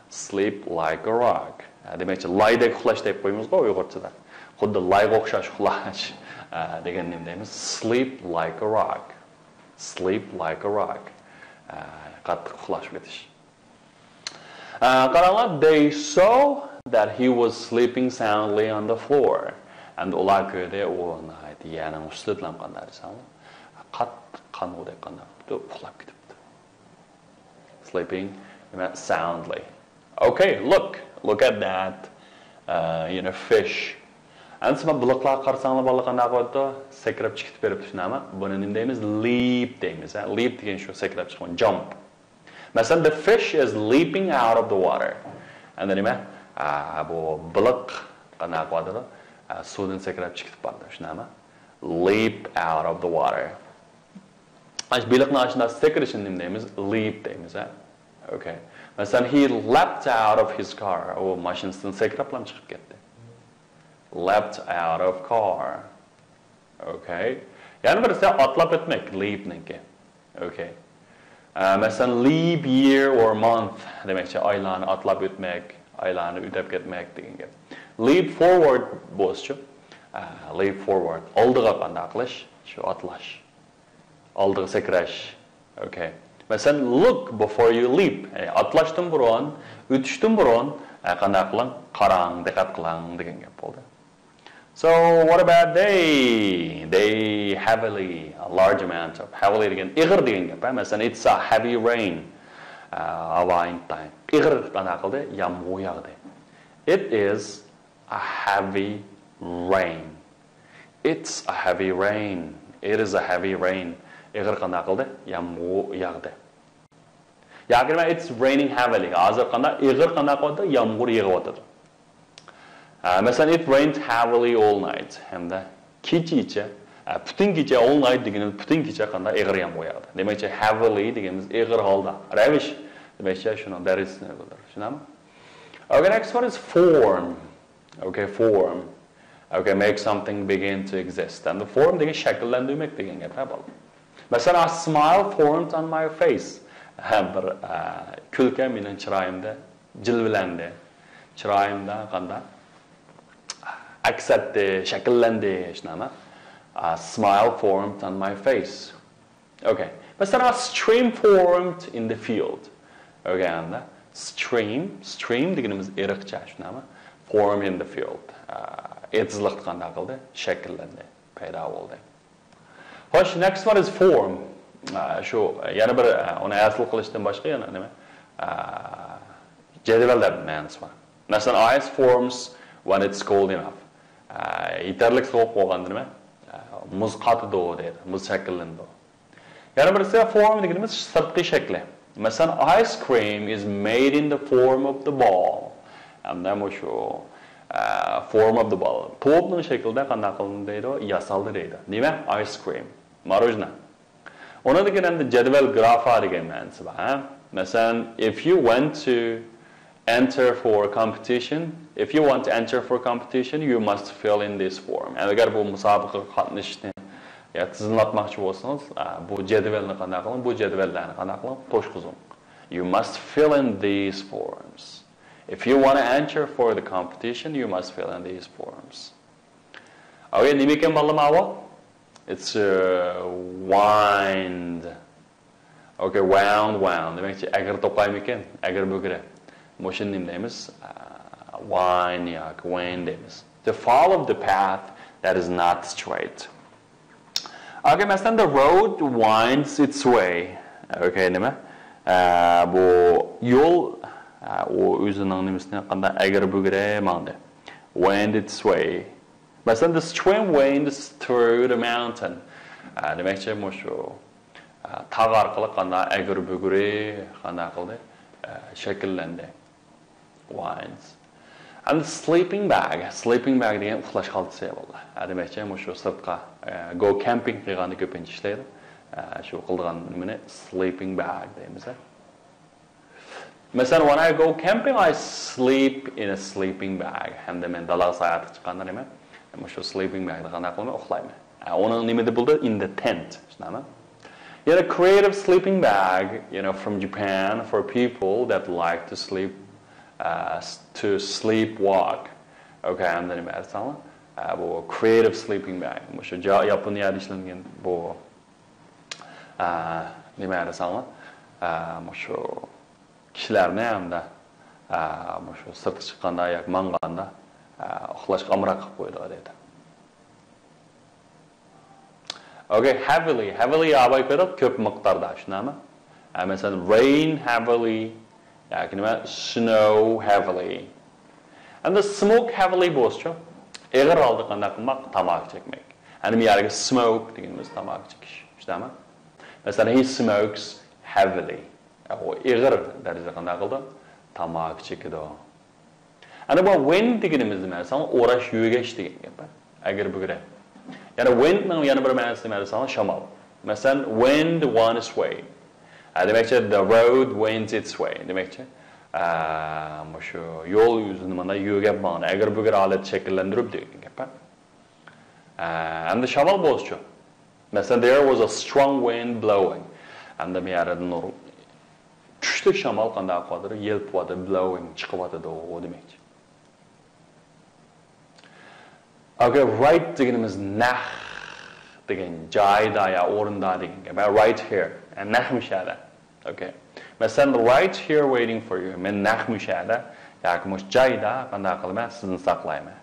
Sleep like a rock. ھە، دېمەكچى، لايدەك ئۇخلاش دەپ قويىمىزغۇ ئۇيغۇرچىدا. خۇددى لايغا ئوخشاش ئۇخلاش، ھە، دېگەن نېمە دەيمىز؟ Sleep like a rock. Sleep like a rock. ھە، قاتتىق ئۇخلاپ كېتىش. ھە، قاراڭلار، they saw that he was sleeping soundly on the floor. ئەمدى ئۇلار كۆردى، ئۇ ناھايىتى يەرنىڭ ئۈستىدىلا قانداق دېسەڭلار، قاتتىق قانغۇدەك قانداق قىپتۇ، ئۇخلاپ كېتىپتۇ. Sleeping، نېمە، soundly. Okay, look, look at that. Uh, you know, fish. ئەمدى سىلەر بېلىقلارغا قارىساڭلار، بالىلار قانداق قىلىۋاتىدۇ؟ سەكرەپ چىقىپ بېرىپتۇ، شۇنداقمۇ؟ بۇنى نېمە دەيمىز؟ Leap دەيمىز، ھە؟ Leap دېگەن شۇ سەكرەپ چىققان، jump. مەسىلەن، the fish is leaping out of the water. ئەمدى نېمە؟ ئا، بۇ بېلىق قانداق قىلىۋاتىدۇ؟ ئا، سۇدىن سەكرەپ چىقىپ بارىدۇ، شۇنداقمۇ؟ Leap out of the water. ئاشۇ بېلىقنىڭ ئاشۇنداق سەكرىشىنى نېمە دەيمىز؟ Leap دەيمىز، ھە؟ Okay. مەسىلەن، he leapt out of his car. ئۇ ماشىنىسىدىن سەكرەپلا چىقىپ كەتتى. Leapt out of car. Okay. يەنە بىرسى ئاتلاپ ئۆتمەك، leap نىڭكى. Okay. ئە، مەسىلەن، leap year or month دېمەكچى، ئايلارنى ئاتلاپ ئۆتمەك، ئايلارنى ئۆتەپ كەتمەك دېگەن گەپ. Leap forward بولسىچۇ؟ ئە، leap forward. ئالدىغا قانداق قىلىش؟ شۇ ئاتلاش. ئالدىغا سەكرەش. Okay. مەسىلەن، look before you leap. ئە، ئاتلاشتىن بۇرۇن، ئۆتۈشتىن بۇرۇن، ئە، قانداق قىلىڭ؟ قاراڭ، دىققەت قىلىڭ دېگەن گەپ بولدى. So, what about they? They heavily, a large amount of. Heavily دېگەن ئېغىر دېگەن گەپ، ھە؟ مەسىلەن، it's a heavy rain. ئە، ھاۋا ئىنتايىن ئېغىر قانداق قىلدى؟ يامغۇر ياغدى. It is a heavy rain. It's a heavy rain. It is a heavy rain. ئېغىر قانداق قىلدى؟ يامغۇر ياغدى. ياكى نېمە، it's raining heavily. ھازىر قانداق؟ ئېغىر قانداق قىلىۋاتىدۇ؟ يامغۇر يېغىۋاتىدۇ. ئە، مەسىلەن، it rained heavily all night. ھەمدە كېچىچە، ئە، پۈتۈن كېچە، all night دېگىنىمىز پۈتۈن كېچە قانداق؟ ئېغىر يامغۇر ياغدى. دېمەكچى، heavily دېگىنىمىز ئېغىر ھالدا. رەۋىش. دېمەكچى، شۇنىڭ دەرىجىسىنى بىلدۈرىدۇ. شۇنداقمۇ؟ Okay, next one is form. Okay, form. Okay, make something begin to exist. ئەمدى form دېگەن شەكىللەندۈرمەك دېگەن گەپ، ھە، بالىلار؟ مەسىلەن، a smile formed on my face. ھە، بىر، ئە، كۈلكە مېنىڭ چىرايىمدا جىلۋىلەندى. چىرايىمدا قانداق؟ ئەكس ئەتتى، شەكىللەندى، شۇنداقمۇ؟ A smile formed on my face. Okay. مەسىلەن، a stream formed in the field. Okay، ئەمدى stream، stream دېگىنىمىز ئېرىقچە، شۇنداقمۇ؟ Formed in the field. ئە، ئېتىزلىقتا قانداق قىلدى؟ شەكىللەندى، پەيدا بولدى. خوش، next one is form. ئە، شۇ، يەنە بىر، ئە، ئۇنى ھەسىل قىلىشتىن باشقا يەنە نېمە؟ ئە، جەدۋەل دەپ مەنىسى بار. مەسىلەن، ice forms when it's cold enough. ئە، يېتەرلىك سوغۇق بولغاندا نېمە؟ ئە، مۇز قاتىدۇ دەيدۇ، مۇز شەكىللىنىدۇ. يەنە بىرسى، form دېگىنىمىز سىرتقى شەكلى. مەسىلەن، ice cream is made in the form of the ball. ھەمدە مۇشۇ، ئە، form of the ball. توپنىڭ شەكلىدە قانداق قىلىندى دەيدۇ؟ ياسالدى دەيدۇ. نېمە؟ Ice cream. ماروژنا. ئۇنىڭدىن كېيىن ئەمدى جەدۋەل، گرافا دېگەن مەنىسى بار، ھە؟ مەسىلەن، if you went to enter for a competition. If you want to enter for competition, you must fill in this form. ئەگەر بۇ مۇسابىقىگە قاتنىشىشنى يا تىزىملاتماقچى بولسىڭىز، ئە، بۇ جەدۋەلنى قانداق قىلىڭ؟ بۇ جەدۋەللەرنى قانداق قىلىڭ؟ توشقۇزۇڭ. You must fill in these forms. If you want to enter for the competition, you must fill in these forms. ئەۋە نېمە ئىكەن، بالىلار، ماۋۇ؟ It's, uh, wind. Okay, wound, wound. دېمەكچى، ئەگرى توقايمىكىن؟ ئەگرى بۈگرە. مۇشۇنى نېمە دەيمىز؟ ئە، wind ياكى wind دەيمىز. To follow the path that is not straight. Okay, مەسىلەن، the road winds its way. Okay، نېمە؟ ئە، بۇ يول، ئە، ئۇ ئۆزىنىڭ نېمىسىنى قانداق ئەگرى بۈگرە ماڭدى. Wend its way. مەسىلەن، the stream winds through the mountain. ئە، دېمەكچى، مۇشۇ، ئە، تاغ ئارقىلىق قانداق ئەگرى بۈگرى قانداق قىلدى؟ ئە، شەكىللەندى. Winds. And sleeping bag. Sleeping bag دېگەن ئۇخلاش خالتىسى، بالىلار. ئە، دېمەكچى، مۇشۇ سىرتقا، ئە، go camping قىلغاندا كۆپىنچە ئىشلەيدۇ. ئە، شۇ قىلىدىغان نېمىنى sleeping bag دەيمىز. مەسىلەن، when I go camping, I sleep in a sleeping bag. ھەمدە مەن دالاغا ساياھەتكە چىققاندا نېمە؟ مۇشۇ sleeping bagدا قانداق قىلىمەن؟ ئۇخلايمەن. ئە، ئۇنىڭ نېمىدە بولدى؟ In the tent. شۇنداقمۇ؟ يەنە creative sleeping bag, you know, from Japan for people that like to sleep, uh, to sleep walk. Okay, ھەمدە نېمە دېسەڭلار؟ ئە، بۇ creative sleeping bag. مۇشۇ جا-، ياپونىيەدە ئىشلەنگەن بۇ، ئە، نېمە دېسەڭلار؟ ئە، مۇشۇ كىشىلەرنى ھەمدە، ئە، مۇشۇ سىرتقا چىققاندا ياكى ماڭغاندا، ئە، ئۇخلاشقا ئامراق قىلىپ قويىدۇ ئادەتتە. Okay, heavily. Heavily ئاۋاي كۆرۈپ، كۆپ مىقداردا، شۇنداقمۇ؟ ئە، مەسىلەن، rain heavily ياكى نېمە، snow heavily. ئەمدى smoke heavily بولسىچۇ؟ ئېغىر ھالدا قانداق قىلماق؟ تاماكا چەكمەك. ئەمدى بۇ يەردىكى smoke دېگىنىمىز تاماكا چېكىش. شۇنداقمۇ؟ مەسىلەن، he smokes heavily. ئە، ئۇ ئېغىر دەرىجىدە قانداق قىلىدۇ؟ تاماكا چېكىدۇ. ئەنە بۇ wind دېگىنىمىز نېمە دېسەڭ، ئوراش، يۆگەش دېگەن گەپ. ئەگرى بۈگرە. يەنى wind نىڭ يەنە بىر مەنىسى نېمە دېسەڭ، شامال. مەسىلەن، wind won its way. ئە، دېمەكچى، the road wends its way. دېمەكچى، ئە، مۇشۇ يول يۈزىنى مانا يۆگەپ ماڭىدۇ. ئەگرى بۈگرە ھالەت شەكىللەندۈرۈپ دېگەن گەپ. ئە، ئەمدى شامال بولسىچۇ؟ مەسىلەن، there was a strong wind blowing. ئەمدى بۇ يەردە نۇر-، كۈچلۈك شامال قانداق قىلىۋاتىدۇ؟ يېلپىۋاتىدۇ، blowing، چىقىۋاتىدۇ دېمەكچى. Okay, right دېگىنىمىز نەق دېگەن، جايدا يا ئورۇندا دېگەن گەپ. Right here. نەق مۇشۇ يەردە. Okay. مەسىلەن، right here waiting for you. مەن نەق مۇشۇ يەردە ياكى مۇشۇ جايدا قانداق قىلىمەن؟ سىزنى ساقلايمەن.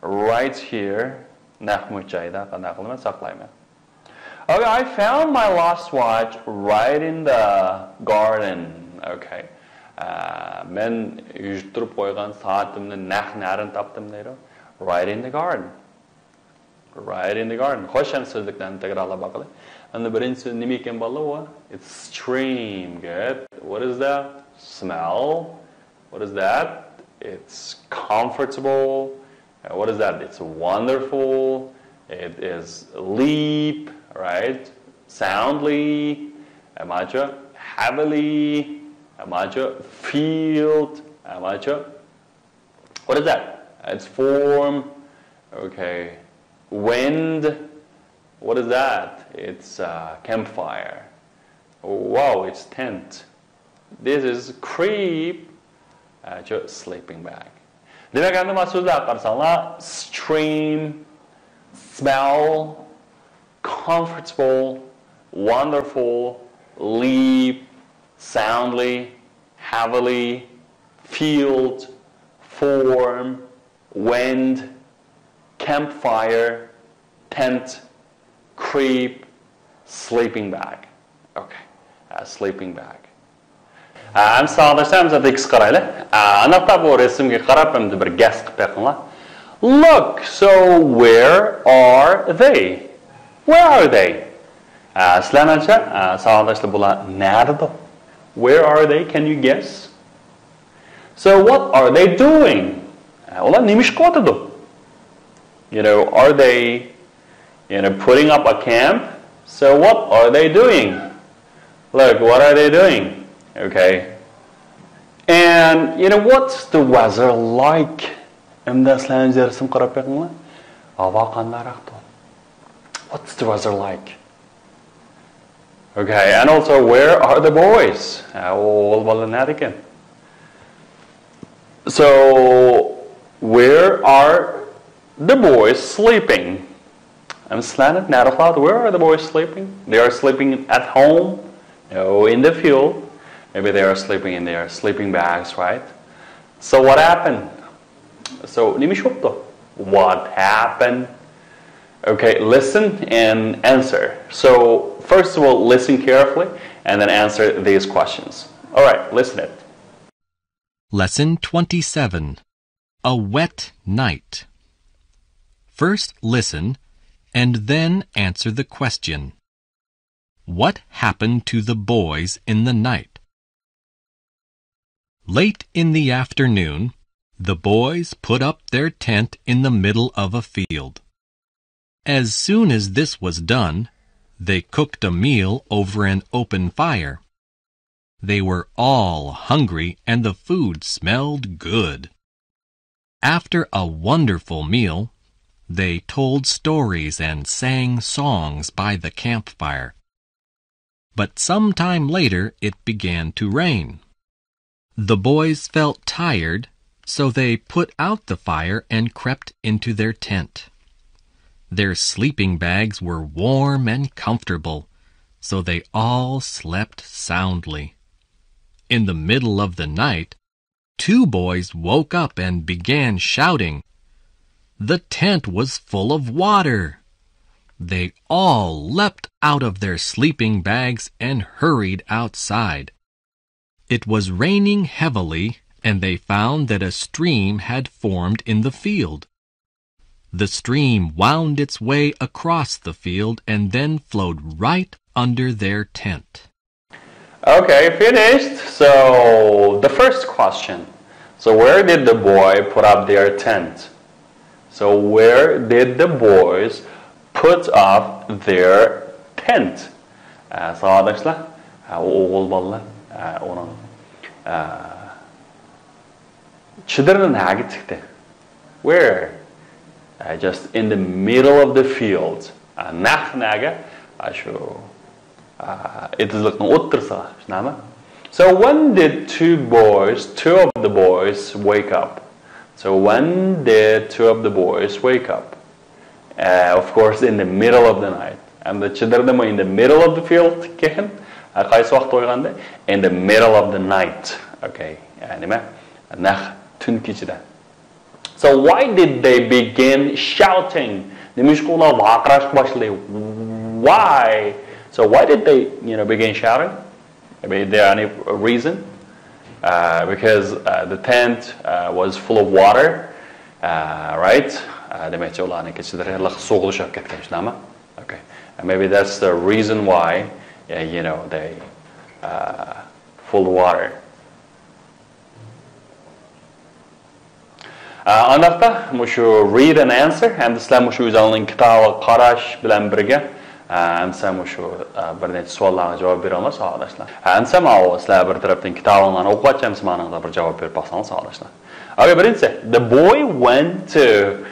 Right here. نەق مۇشۇ جايدا قانداق قىلىمەن؟ ساقلايمەن. Okay, I found my lost watch right in the garden. Okay. ئە، مەن يۈشۈرۈپ قويغان سائىتىمنى نەق نەدىن تاپتىم دەيدۇ. Right in the garden. Right in the garden. خوش، ئەمدى سۆزلۈكلەرنى تەكرارلاپ باقىلى. ئەمدى بىرىنچى سۆز نېمە ئىكەن، بالىلار؟ It's stream. Good. What is that? Smell. What is that? It's comfortable. Uh, what is that? It's wonderful. It is leap, right? Soundly. ئەمەچە heavily. ئەمەچە field. ئەمەچە. What is that? It's form. Okay. Wind. What is that? It's a campfire. Wow, it's tent. This is crib. ئەچۇ، sleeping bag. دېمەك، ئەمدى مانا سۆزلەرگە قارىساڭلار، stream، smell، comfortable، wonderful، leap، soundly، heavily، field، form، wind، campfire، tent، crib، sleeping bag. Okay. ئە، sleeping bag. ئە، ئەمدى ساۋاقداشلار، ئەمدى تېكىستكە قارايلى. ئە، ئانداقتا بۇ رەسىمگە قاراپ، ئەمدى بىر guess قىلىپ بېقىڭلار. Look, so where are they? Where are they? ئە، سىلەرنىڭچە، ئە، ساۋاقداشلار، بۇلار نەدىدۇ؟ Where are they? Can you guess? So what are they doing? ئە، ئۇلار نېمە ئىش قىلىۋاتىدۇ؟ You know, are they, you know, putting up a camp? So what are they doing? Look, what are they doing? Okay. And, you know, what's the weather like? ئەمدى سىلەرنىڭ رەسىمگە قاراپ بېقىڭلار. ھاۋا قانداقراقتۇ؟ What's the weather like? Okay, and also, where are the boys? ئە، ئوغۇل بالىلار نەدىكەن؟ So, where are the boys sleeping? ئەمدى سىلەرنى نەدە ئۇخلاۋاتىدۇ؟ Where are the boys sleeping? They are sleeping at home? No, in the field. Maybe they are sleeping in their sleeping bags, right? So what happened? So نېمە ئىش بوپتۇ? What happened? Okay, listen and answer. So first of all, listen carefully and then answer these questions. All right, listen it. Lesson twenty-seven. A wet night. First listen and then answer the question. What happened to the boys in the night? Late in the afternoon, the boys put up their tent in the middle of a field. As soon as this was done, they cooked a meal over an open fire. They were all hungry and the food smelled good. After a wonderful meal, they told stories and sang songs by the campfire. But some time later it began to rain. The boys felt tired, so they put out the fire and crept into their tent. Their sleeping bags were warm and comfortable, so they all slept soundly. In the middle of the night, Two boys woke up and began shouting. The tent was full of water. They all leapt out of their sleeping bags and hurried outside. It was raining heavily, and they found that a stream had formed in the field. The stream wound its way across the field and then flowed right under their tent. Okay, finished. So, the first question. So, where did the boy put up their tent? So, where did the boys put up their tent? Ә, сабақташлар, ә, о- оғыл балалар, ә, оның ә, чыдырын әгіттікті. Where? Uh, just in the middle of the field. Uh, нәқ нәге? Ашу. Uh, итізліктің отырсыға. Шынамы? So when did two boys, two of the boys wake up? So when did two of the boys wake up? Uh, of course, in the middle of the night. And the children in the middle of the field keyin, uh, qaysi vaqt qo'yg'anda? In the middle of the night. Okay. Uh, nima? Naq tun kechida. So why did they begin shouting? Nima uchun ular vaqirashga boshladi? Why? So why did they, you know, begin shouting? Maybe there any reason? Uh, because uh, the tent uh, was full of water, uh, right? Uh, demakchi, ularni ichida liq suv to'shab ketgan, shundaymi? Okay. And maybe that's the reason why, uh, you know, they uh, full of water. ئانداقتا مۇشۇ read and answer ھەمدە سىلەر مۇشۇ ئۆزۈڭلارنىڭ كىتابىغا قاراش بىلەن بىرگە ئەمسە مۇشۇ بىر نەچچە ساۋاللارغا جاۋاب بېرىڭلار ساۋاقداشلار. ئەمسە ماۋۇ سىلەر بىر تەرەپتىن كىتابىڭلارنى ئوقۇۋاتچى، ئەمسە مانىڭغا بىر جاۋاب بېرىپ باقساڭلار ساۋاقداشلار. Okay, birinchisi, the boy went to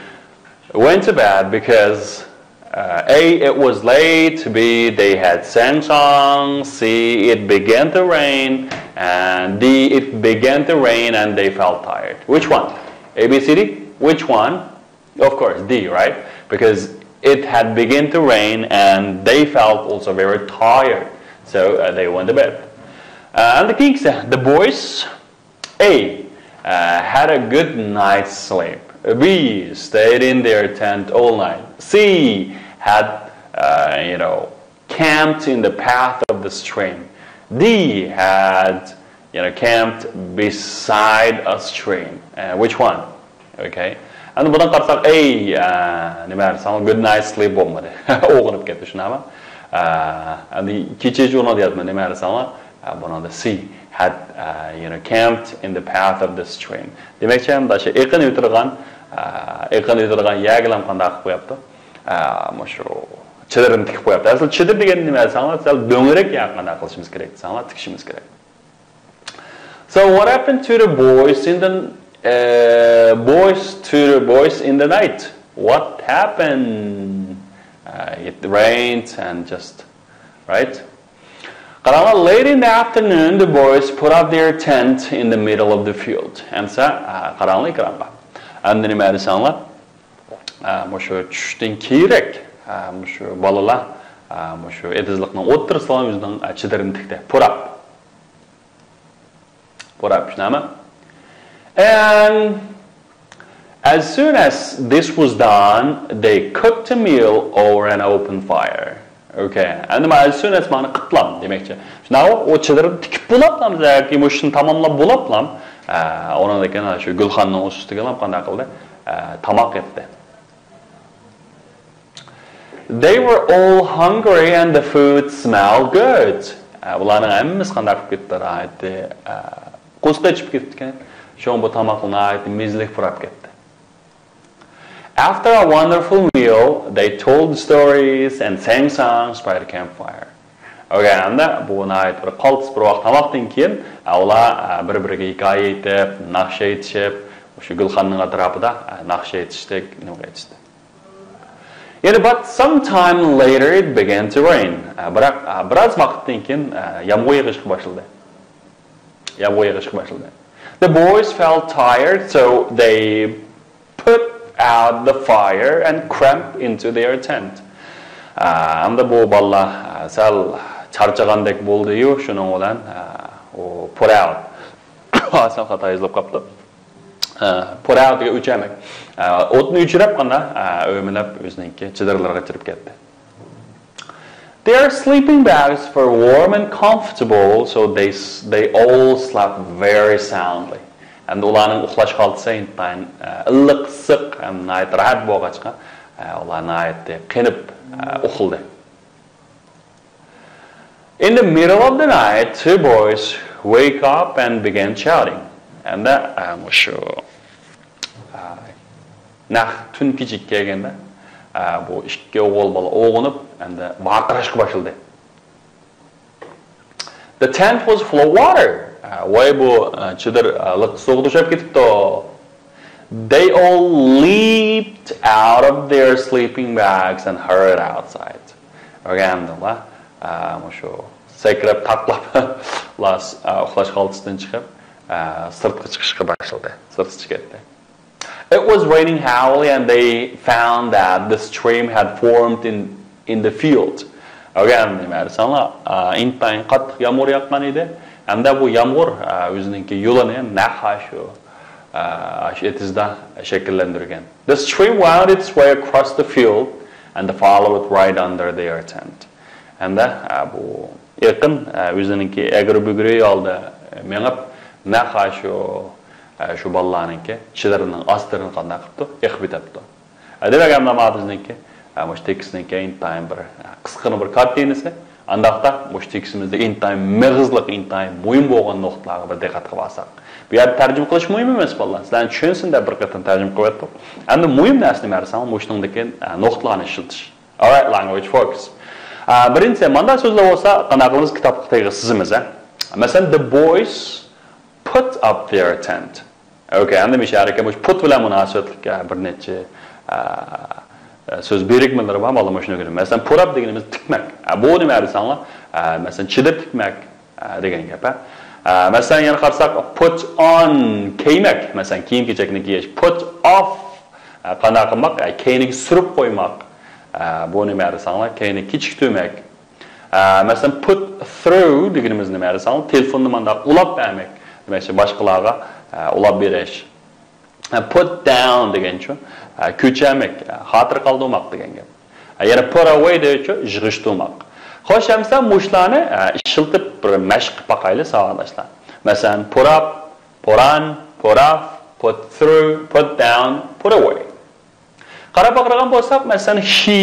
went to bed because uh, A, it was late, B, they had sang song, C, it began to rain, and D, it began to rain and they felt tired. Which one? A, B, C, D? Which one? Of course, D, right? Because it had begun to rain and they felt also very tired. So uh, they went to bed. Uh, and the king said, the boys A, uh, had a good night's sleep. B, stayed in their tent all night. C, had, uh, you know, camped in the path of the stream. D, had, you know, camped beside a stream. Uh, which one? Okay. Endi bundan qarasak, A, uh, nima desam, good night sleep bo'lmadi. Uyg'onib ketdi, shundaymi? Uh, endi kecha jo'na deyapman, nima desam, uh, bunada C had, uh, you know, camped in the path of the stream. Demakchi, endi shu eqin o'tirgan, uh, eqin o'tirgan yagilam qanday qilib qo'yapti? Uh, mana shu chidirini tikib qo'yapti. Asli chidir degani nima desanglar, sal do'ngrak yaqin qilishimiz kerak desanglar, tikishimiz kerak. So what happened to the boys in the uh, boys to the boys in the night? What happened? Uh, it rained and just, right? Qaranglar, late in the afternoon, the boys put up their tent in the middle of the field. Endi qaranglar ekranға. Endi nima desanglar? Mushu tushdan keyinroq, mushu bolalar, mushu etizliqning o'ttirisidan o'zining chidirini tikdi. Put up. Put up, shunami? And as soon as this was done, they cooked a meal over an open fire. Okay. Endi mana as soon as ma'ni qıplam demekçi. Shunday o chidirni tikib bo'liblam yoki mushuni tamomlab bo'liblam, ondan keyin shu gulxanning ustiga ham qanday qildi? Tamoq etdi. They were all hungry and the food smelled good. Bularning hammasi qanday qilib ketdi? Qo'shiq ichib ketgan. Shu bu tamoq nihoyatda mezlik purab ketdi. After a wonderful meal, they told stories and sang songs by the campfire. Okay, endi bu nihoyat bir qaltis bir vaqt tamoqdan keyin ular bir-biriga hikoya aytib, naqsha aytishib, shu gulxanning atrofida naqsha aytishdik, nima aytishdi. Yana, but sometime later it began to rain. Biroq biroz vaqtdan keyin yomg'ir yog'ishga boshladi. Yomg'ir yog'ishga boshladi. The boys felt tired, so they put out the fire and crept into their tent. Endi bu bolalar sal charchagandek bo'ldi-yu, shuning bilan u put out ئاسان خاتا يېزىلىپ قاپتۇ. پۇر ئاۋت دېگەن ئۆچۈرمەك. ئوتنى ئۆچۈرۈپ، قانداق، ئۆمىلەپ ئۆزىنىڭكى چېدىرلىرىغا كىرىپ كەتتى. Their sleeping bags were warm and comfortable, so they, they all slept very soundly. ئەمدى ئۇلارنىڭ ئۇخلاش خالتىسى ئىنتايىن ئىللىق، ئىسسىق ھەم ناھايىتى راھەت بولغاچقا، ئۇلار ناھايىتى قېنىپ ئۇخلىدى. In the middle of the night, two boys wake up and began shouting. ئەمدى مۇشۇ نەق تۈن كېچىگە كەلگەندە، بۇ ئىككى ئوغۇل بالا ئويغىنىپ، ئەمدى ۋارقىراشقا باشلىدى. The tent was full of water. ۋاي، بۇ چېدىر لىق سۇغا توشۇپ كېتىپتۇ. They all leaped out of their sleeping bags and hurried outside. ئۆگەندىڭلار؟ مۇشۇ سەكرەپ تاقلاپ، ئۇخلاش خالتىسىدىن چىقىپ، سىرتقا چىقىشقا باشلىدى. سىرتقا چىقىپ كەتتى. It was raining heavily and they found that the stream had formed in, in the field. ئۆگەندىڭلار، ئىنتايىن قاتتىق يامغۇر ياغقان ئىدى. ھەمدە بۇ يامغۇر ئۆزىنىڭكى يولىنى نەق شۇ ئاشۇ ئېتىزدا شەكىللەندۈرگەن. The stream wound its way across the field and followed right under their tent. ھەمدە بۇ ئېقىن ئۆزىنىڭكى ئەگرى-بۈگرى ھالدا مېڭىپ، نەق شۇ، شۇ بالىلارنىڭكى چېدىرىنىڭ ئاستىدىن قانداق قىپتۇ؟ ئېقىپ ئۆتەپتۇ. دېمەك، ئەمدى بىزنىڭكى مۇشۇ تېكىستنىڭكى ئىنتايىن بىر قىسقىغىنە بىر كارتىنىسى. ئانداقتا مۇشۇ تېكىستىمىزدە ئىنتايىن مېغىزلىق، ئىنتايىن مۇھىم بولغان نۇقتىلارغا بىر دىققەت قىلىپ ئالساق. بۇ يەردە تەرجىمە قىلىش مۇھىم ئەمەس، بالىلار. سىلەرنى چۈشەنسۇن دەپ بىر قېتىم تەرجىمە قىلىۋەتتۇق. ئەمدى مۇھىم نەرسە نېمە دېسەڭ، مۇشۇنىڭدىكى نۇقتىلارنى ئىشلىتىش. Alright, language folks. بىرىنچى، مانداق سۆزلەر بولسا، قانداق قىلىمىز؟ كىتابقا تېگىز سىزىمىز، ھە؟ مەسىلەن، the boys put up their tent. Okay، ئەمدى مۇشۇ يەردىكى مۇشۇ put بىلەن مۇناسىۋەتلىك بىر نەچچە سۆز بىرىكمىلىرى بار، بالىلار، مۇشۇنى كۆرۈڭ. مەسىلەن، put up دېگىنىمىز تىكمەك. بۇ نېمە دېسەڭلار؟ مەسىلەن، چېدىر تىكمەك دېگەن گەپ. مەسىلەن، يەنە قارىساق، put on كىيمەك. مەسىلەن، كىيىم-كېچەكنى كىيىش. Put off قانداق قىلماق؟ كەينىگە سۈرۈپ قويماق. بۇ نېمە دېسەڭلار؟ كەينىگە كېچىكتۈرمەك. مەسىلەن، put through دېگىنىمىز نېمە دېسەڭلار؟ تېلېفوننى مانداق ئۇلاپ بەرمەك. دېمەكچى، باشقىلارغا ئۇلاپ بېرىش. Put down دېگەنچۇ؟ كۆچۈرمەك، خاتىرە قالدۇرماق دېگەن گەپ. يەنە put away دېگەنچۇ؟ يىغىشتۇرماق. خوش، ئەمسە مۇشۇلارنى ئىشلىتىپ بىر مەشىق قىلىپ باقايلى، ساۋاقداشلار. مەسىلەن، put up، put on، put off، put through، put down، put away. قاراپ باقىدىغان بولساق، مەسىلەن، he،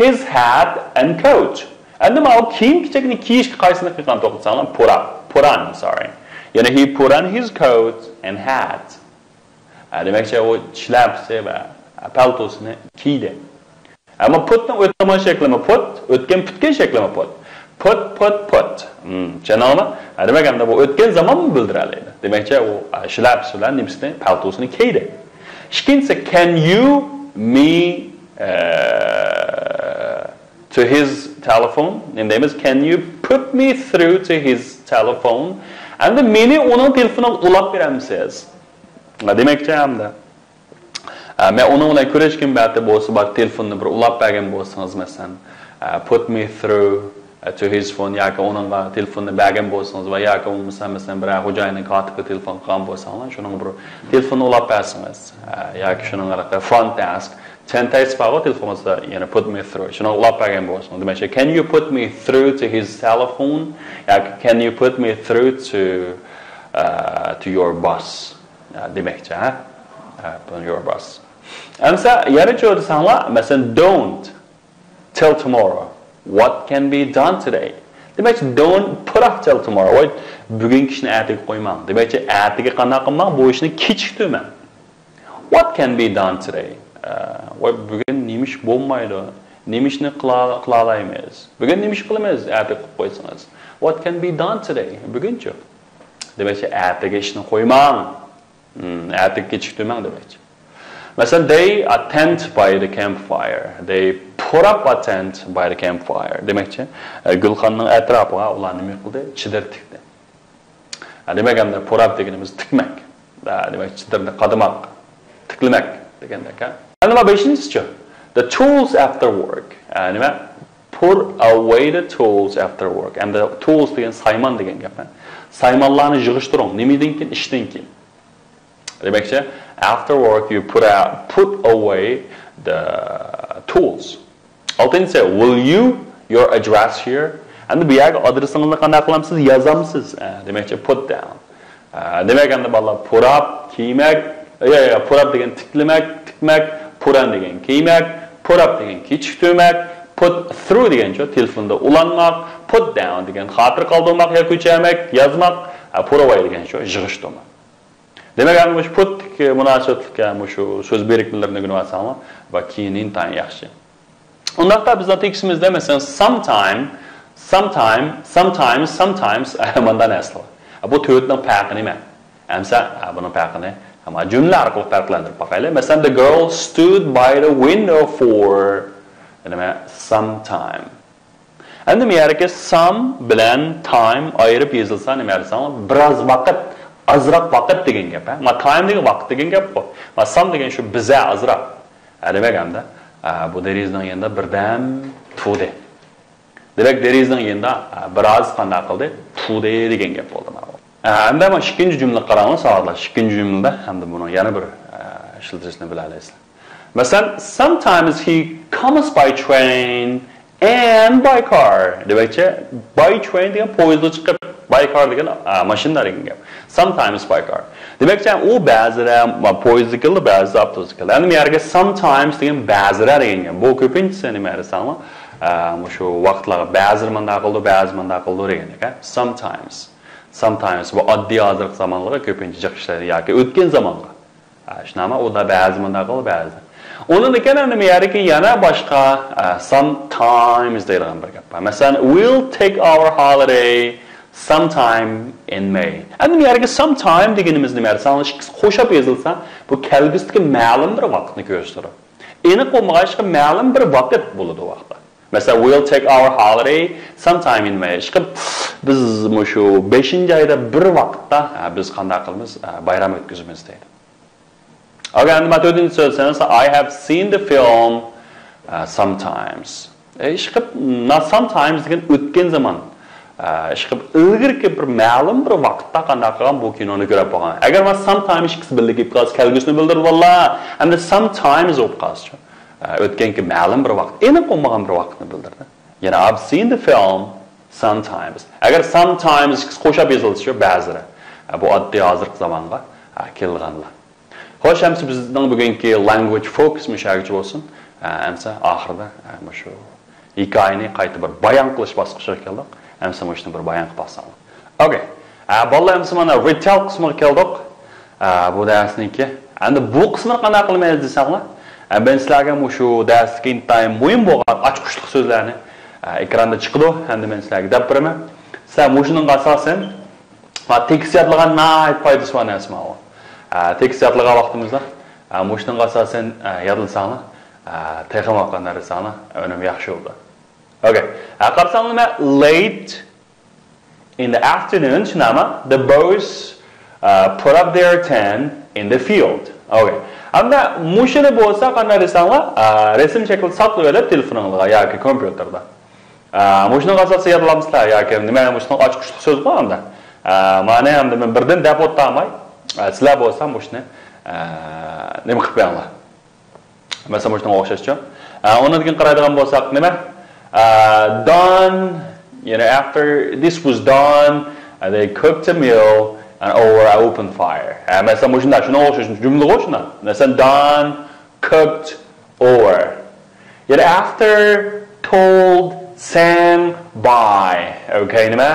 his hat and coat. ئەمدى ماۋۇ كىيىم-كېچەكنى كىيىشكە قايسىنى قىلغان توختىساڭلار؟ Put up، put on، sorry. يەنە he put on his coat and hat. دېمەكچى، ئۇ شىلەپىسى ۋە پەلتوسىنى كىيدى. ئەمما put نىڭ ئۆتمەي شەكلىمۇ put، ئۆتكەن پۈتكەن شەكلىمۇ put. Put، put، put. چۈشەندىڭلارمۇ؟ دېمەك، ئەمدى بۇ ئۆتكەن زاماننى بىلدۈرەلەيدۇ. دېمەكچى، ئۇ شىلەپىسى بىلەن نېمىسىنى، پەلتوسىنى كىيدى. ئىككىنچىسى، can you me to his telephone؟ نېمە دەيمىز؟ Can you put me through to his telephone؟ ئەمدى مېنى ئۇنىڭ تېلېفونىغا ئۇلاپ بېرەمسىز؟ دېمەكچى، ئەمدى مەن ئۇنىڭ بىلەن كۆرۈشكۈم بار، بولسا بار تېلېفوننى بىر ئۇلاپ بەرگەن بولسىڭىز، مەسىلەن، put me through to his phone، ياكى ئۇنىڭغا تېلېفوننى بەرگەن بولسىڭىز ۋە ياكى بولمىسا، مەسىلەن، بىرەر خوجايىننىڭ كاتىپىغا تېلېفون قىلغان بولساڭلار، شۇنىڭغا بىر تېلېفوننى ئۇلاپ بەرسىڭىز، ياكى شۇنىڭ ھېلىقى front desk، تەنتەيسى بارغۇ تېلېفونىڭىزدا، يەنە put me through، شۇنىڭغا ئۇلاپ بەرگەن بولسىڭىز. دېمەكچى، can you put me through to his telephone؟ ياكى can you put me through to to your boss؟ دېمەكچى، ھە؟ To your boss. ئەمسە يەنە چۆ دېسەڭلار، مەسىلەن، don't till tomorrow what can be done today؟ دېمەكچى، don't put off till tomorrow. ۋاي، بۈگۈنكى ئىشنى ئەتىگە قويماڭ. دېمەكچى، ئەتىگە قانداق قىلماڭ؟ بۇ ئىشنى كېچىكتۈرمەڭ. What can be done today؟ ۋاي، بۈگۈن نېمە ئىش بولمايدۇ؟ نېمە ئىشنى قىلا-، قىلالايمىز؟ بۈگۈن نېمە ئىش قىلىمىز؟ ئەتىگە قىلىپ قويسىڭىز. What can be done today؟ بۈگۈنچۇ؟ دېمەكچى، ئەتىگە ئىشنى قويماڭ. ئەتىگە كېچىكتۈرمەڭ دېمەكچى. مەسىلەن، they a tent by the campfire. They put up a tent by the campfire. دېمەكچى، گۈلخاننىڭ ئەتراپىغا ئۇلار نېمە قىلدى؟ چېدىر تىكتى. دېمەك، ئەمدى put up دېگىنىمىز تىكمەك. دېمەك، چېدىرنى قادىماق، تىكلىمەك دېگەندەك. ئەمدى مانا بەشىنچىسىچۇ؟ The tools after work. نېمە؟ Put away the tools after work. ئەمدى tools دېگەن سايمان دېگەن گەپ. سايمانلارنى يىغىشتۇرۇڭ. نېمىدىن كېيىن؟ ئىشتىن كېيىن. دېمەكچى، after work you put out, put away the tools. ئالتىنچىسى، will you your address here? ئەمدى بۇ يەرگە ئادرېسىڭىزنى قانداق قىلامسىز؟ يازامسىز؟ ئە، دېمەكچى، put down. ئە، دېمەك، ئەمدى بالىلار، پۇراپ كىيمەك، يا، يا، پۇراپ دېگەن تىكلىمەك، تىكمەك، پۇران دېگەن كىيمەك، پۇراپ دېگەن كېچىكتۈرمەك، put through دېگەنچۇ، تېلېفوندا ئۇلانماق، put down دېگەن خاتىرە قالدۇرماق يا كۆچۈرمەك، يازماق، ئە، put away دېگەنچۇ، يىغىشتۇرماق. دېمەك، ئەمدى مۇشۇ put تىكى مۇناسىۋەتلىك، ئە، مۇشۇ سۆز بىرىكمىلىرىنى ئۆگىنىۋالساڭلار، ۋە كېيىن ئىنتايىن ياخشى. ئۇنداقتا بىزنىڭ تېكىستىمىزدە، مەسىلەن، sometime، sometime، sometimes، sometimes، مانداق نەرسىلەر بار. بۇ تۆتنىڭ پەرقى نېمە؟ ئەمسە، بۇنىڭ پەرقىنى، ئەمما جۈملە ئارقىلىق پەرقلەندۈرۈپ باقايلى. مەسىلەن، the girl stood by the window for، نېمە، some time. ئەمدى بۇ يەردىكى some بىلەن time ئايرىپ يېزىلسا، نېمە دېسەڭلار، بىراز ۋاقىت، ئازراق ۋاقىت دېگەن گەپ، ھە؟ ما time دېگەن ۋاقىت دېگەن گەپقۇ. ما some دېگەن شۇ بىزە ئازراق. ھە، دېمەك، ئەمدى، ئە، بۇ دېرىزىنىڭ يېنىدا بىردەم تۇردى. دېمەك، دېرىزىنىڭ يېنىدا، ئە، بىراز قانداق قىلدى؟ تۇردى دېگەن گەپ بولدى مانا بۇ. ئە، ئەمدى مانا ئىككىنچى جۈملىگە قاراڭلار، ساۋاقداش. ئىككىنچى جۈملىدە ئەمدى بۇنىڭ يەنە بىر، ئە، ئىشلىتىشنى بىلەلەيسىلەر. مەسىلەن، sometimes he comes by train and by car. دېمەكچى، by train دېگەن پويىزغا چىقىپ، by car دېگەن، ئا، ماشىنا دېگەن گەپ. Sometimes by car. دېمەكچى، ئۇ بەزىدە، ما، پويىزدا كېلىدۇ، بەزىدە ئاپتوبۇستا كېلىدۇ. ئەمدى بۇ يەرگە sometimes دېگەن بەزىدە دېگەن گەپ. بۇ كۆپىنچىسى نېمە دېسەڭلار، ئا، مۇشۇ ۋاقىتلارغا بەزىدە مۇنداق قىلىدۇ، بەزىدە مۇنداق قىلىدۇ دېگەن گەپ. Sometimes. Sometimes بۇ ئاددىي ھازىرقى زامانلارغا كۆپىنچە جىق ئىشلەيدۇ ياكى ئۆتكەن زامانغا. ئە، شۇنداقمۇ؟ ئۇ دا بەزى مۇنداق قىلىدۇ، بەزى. ئۇنىڭدىن كېيىن ئەمدى مۇ يەردىكى يەنە باشقا، ئە، sometimes دەيدىغان بىر گەپ بار. مەسىلەن، we'll take our holiday sometime in May. ئەمدى مۇ يەردىكى sometime دېگىنىمىز نېمە؟ سانلار ئىككىسى قوشاپ يېزىلسا، بۇ كەلگۈسىدىكى مەلۇم بىر ۋاقىتنى كۆرسىتىدۇ. ئېنىق بولمىغاچقا، مەلۇم بىر ۋاقىت بولىدۇ ئۇ ۋاقىتتا. مەسىلەن، we'll take our holiday sometime in May. ئىشقىلىپ، بىز مۇشۇ بەشىنچى ئايدا بىر ۋاقىتتا، ئە، بىز قانداق قىلىمىز؟ ئە، بايرام ئۆتكۈزىمىز دەيدۇ. ئەگەر ئەمدى مەن تۆتىنچى سۆزلىسەم، I have seen the film، ئە، sometimes. ئە، ئىشقىلىپ، مانا sometimes دېگەن ئۆتكەن زامان. ئە، ئىشقىلىپ، ئىلگىرىكى بىر مەلۇم بىر ۋاقىتتا قانداق قىلغان بۇ كىنونى كۆرۈپ بولغان. ئەگەر مانا sometimes ئىككىسى بىللە كېلىپ قالسا، كەلگۈسىنى بىلدۈرىدۇ، ۋاللا. ئەمدى sometimes بولۇپ قالسىچۇ؟ ئە، ئۆتكەنكى مەلۇم بىر ۋاقىت، ئېنىق بولمىغان بىر ۋاقىتنى بىلدۈرىدۇ. يەنى I've seen the film sometimes. ئەگەر sometimes ئىككىسى قوشاپ يېزىلسىچۇ، بەزىدە. ئە، بۇ ئاددىي ھازىرقى زامانغا، ئە، كېلىدىغانلار. خوش، ئەمسە بىزنىڭ بۈگۈنكى language focus مۇشۇ يەرگىچە بولسۇن. ئە، ئەمسە ئاخىرىدا، ئە، مۇشۇ ھېكايىنى قايتا بىر بايان قىلىش باسقۇچىغا كەلدۇق. ئەمسە مۇشۇنى بىر بايان قىلىپ باقساڭلار. ئوكەي. ئە، بالىلار، ئەمسە مانا retell قىسمىغا كەلدۇق. ئە، بۇ دەرسنىڭكى. ئەمدى بۇ قىسمىنى قانداق قىلىمىز دېسەڭلار، ئە، مەن سىلەرگە مۇشۇ دەرستىكى ئىنتايىن مۇھىم بولغان ئاچقۇچلۇق سۆزلەرنى، ئە، ئېكراندا چىقىدۇ. ئەمدى مەن سىلەرگە دەپ بېرىمەن. سىلەر مۇشۇنىڭغا ئاساسەن، ھە، تېكىست يادلىغان ناھايىتى پايدىسى بار نەرسە ماۋۇ. ئە، تېكىست يادلىغان ۋاقتىمىزدا، ئە، مۇشۇنىڭغا ئاساسەن، ئە، يادلىساڭلار، ئە، تېخىمۇ قانداق دېسەڭلار، ئۈنۈم ياخشى بولىدۇ. ئوكەي. ئە، قارىساڭلار نېمە؟ Late in the afternoon، شۇنداقمۇ؟ The boys، ئە، put up their tent in the field. ئوكەي. ئەمدى مۇشۇنى بولسا قانداق دېسەڭلار، ئە، رەسىم شەكلىدە ساقلىۋېلىپ تېلېفونۇڭلارغا ياكى كومپيۇتېردا. ئە، مۇشۇنىڭغا ئاساسەن يادلامسىلەر ياكى نېمە، مۇشۇنىڭ ئاچقۇچلۇق سۆز بار ئەمدى. ئە، مانا ئەمدى مەن بىردىن دەپ ئولتۇرماي، ئە، سىلەر بولسا مۇشۇنى، ئە، نېمە قىلىپ بېرىڭلار. مەسىلەن، مۇشۇنىڭغا ئوخشاشچۇ. ئە، ئۇنىڭدىن كېيىن قارايدىغان بولساق نېمە؟ ئە، done، يەنى after this was done، ئە، they cooked a meal and over an open fire. ئە، مەسىلەن، مۇشۇنداق، شۇنىڭغا ئوخشاش جۈملىغۇ شۇنداق. مەسىلەن، done، cooked، over. يەنى after told, sang by. ئوكەي، نېمە؟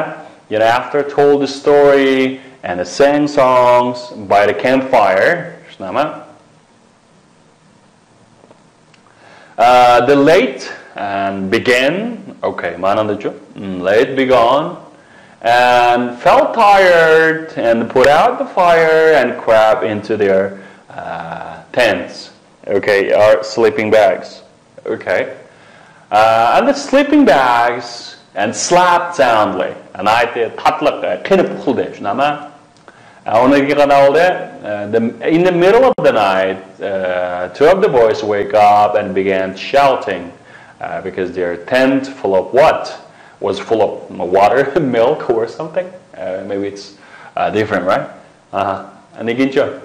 يەنى after told the story and the sang songs by the campfire. شۇنداقمۇ؟ ئە، the late and began. ئوكەي، مانا ئەمدىچۇ. Mm, late began and felt tired and put out the fire and crept into their, uh, tents. Okay, or sleeping bags. Okay. Uh, and the sleeping bags and slept soundly. ئە، ناھايىتى تاتلىق، ئە، قېنىپ ئۇخلىدى. شۇنداقمۇ؟ ئە، ئۇنىڭ كېيىن قانداق بولدى؟ ئە، the, in the middle of the night, uh, two of the boys wake up and began shouting, uh, because their tent full of what? was full of water, milk or something. Uh, maybe it's uh, different, right? Uh-huh. And again, sure.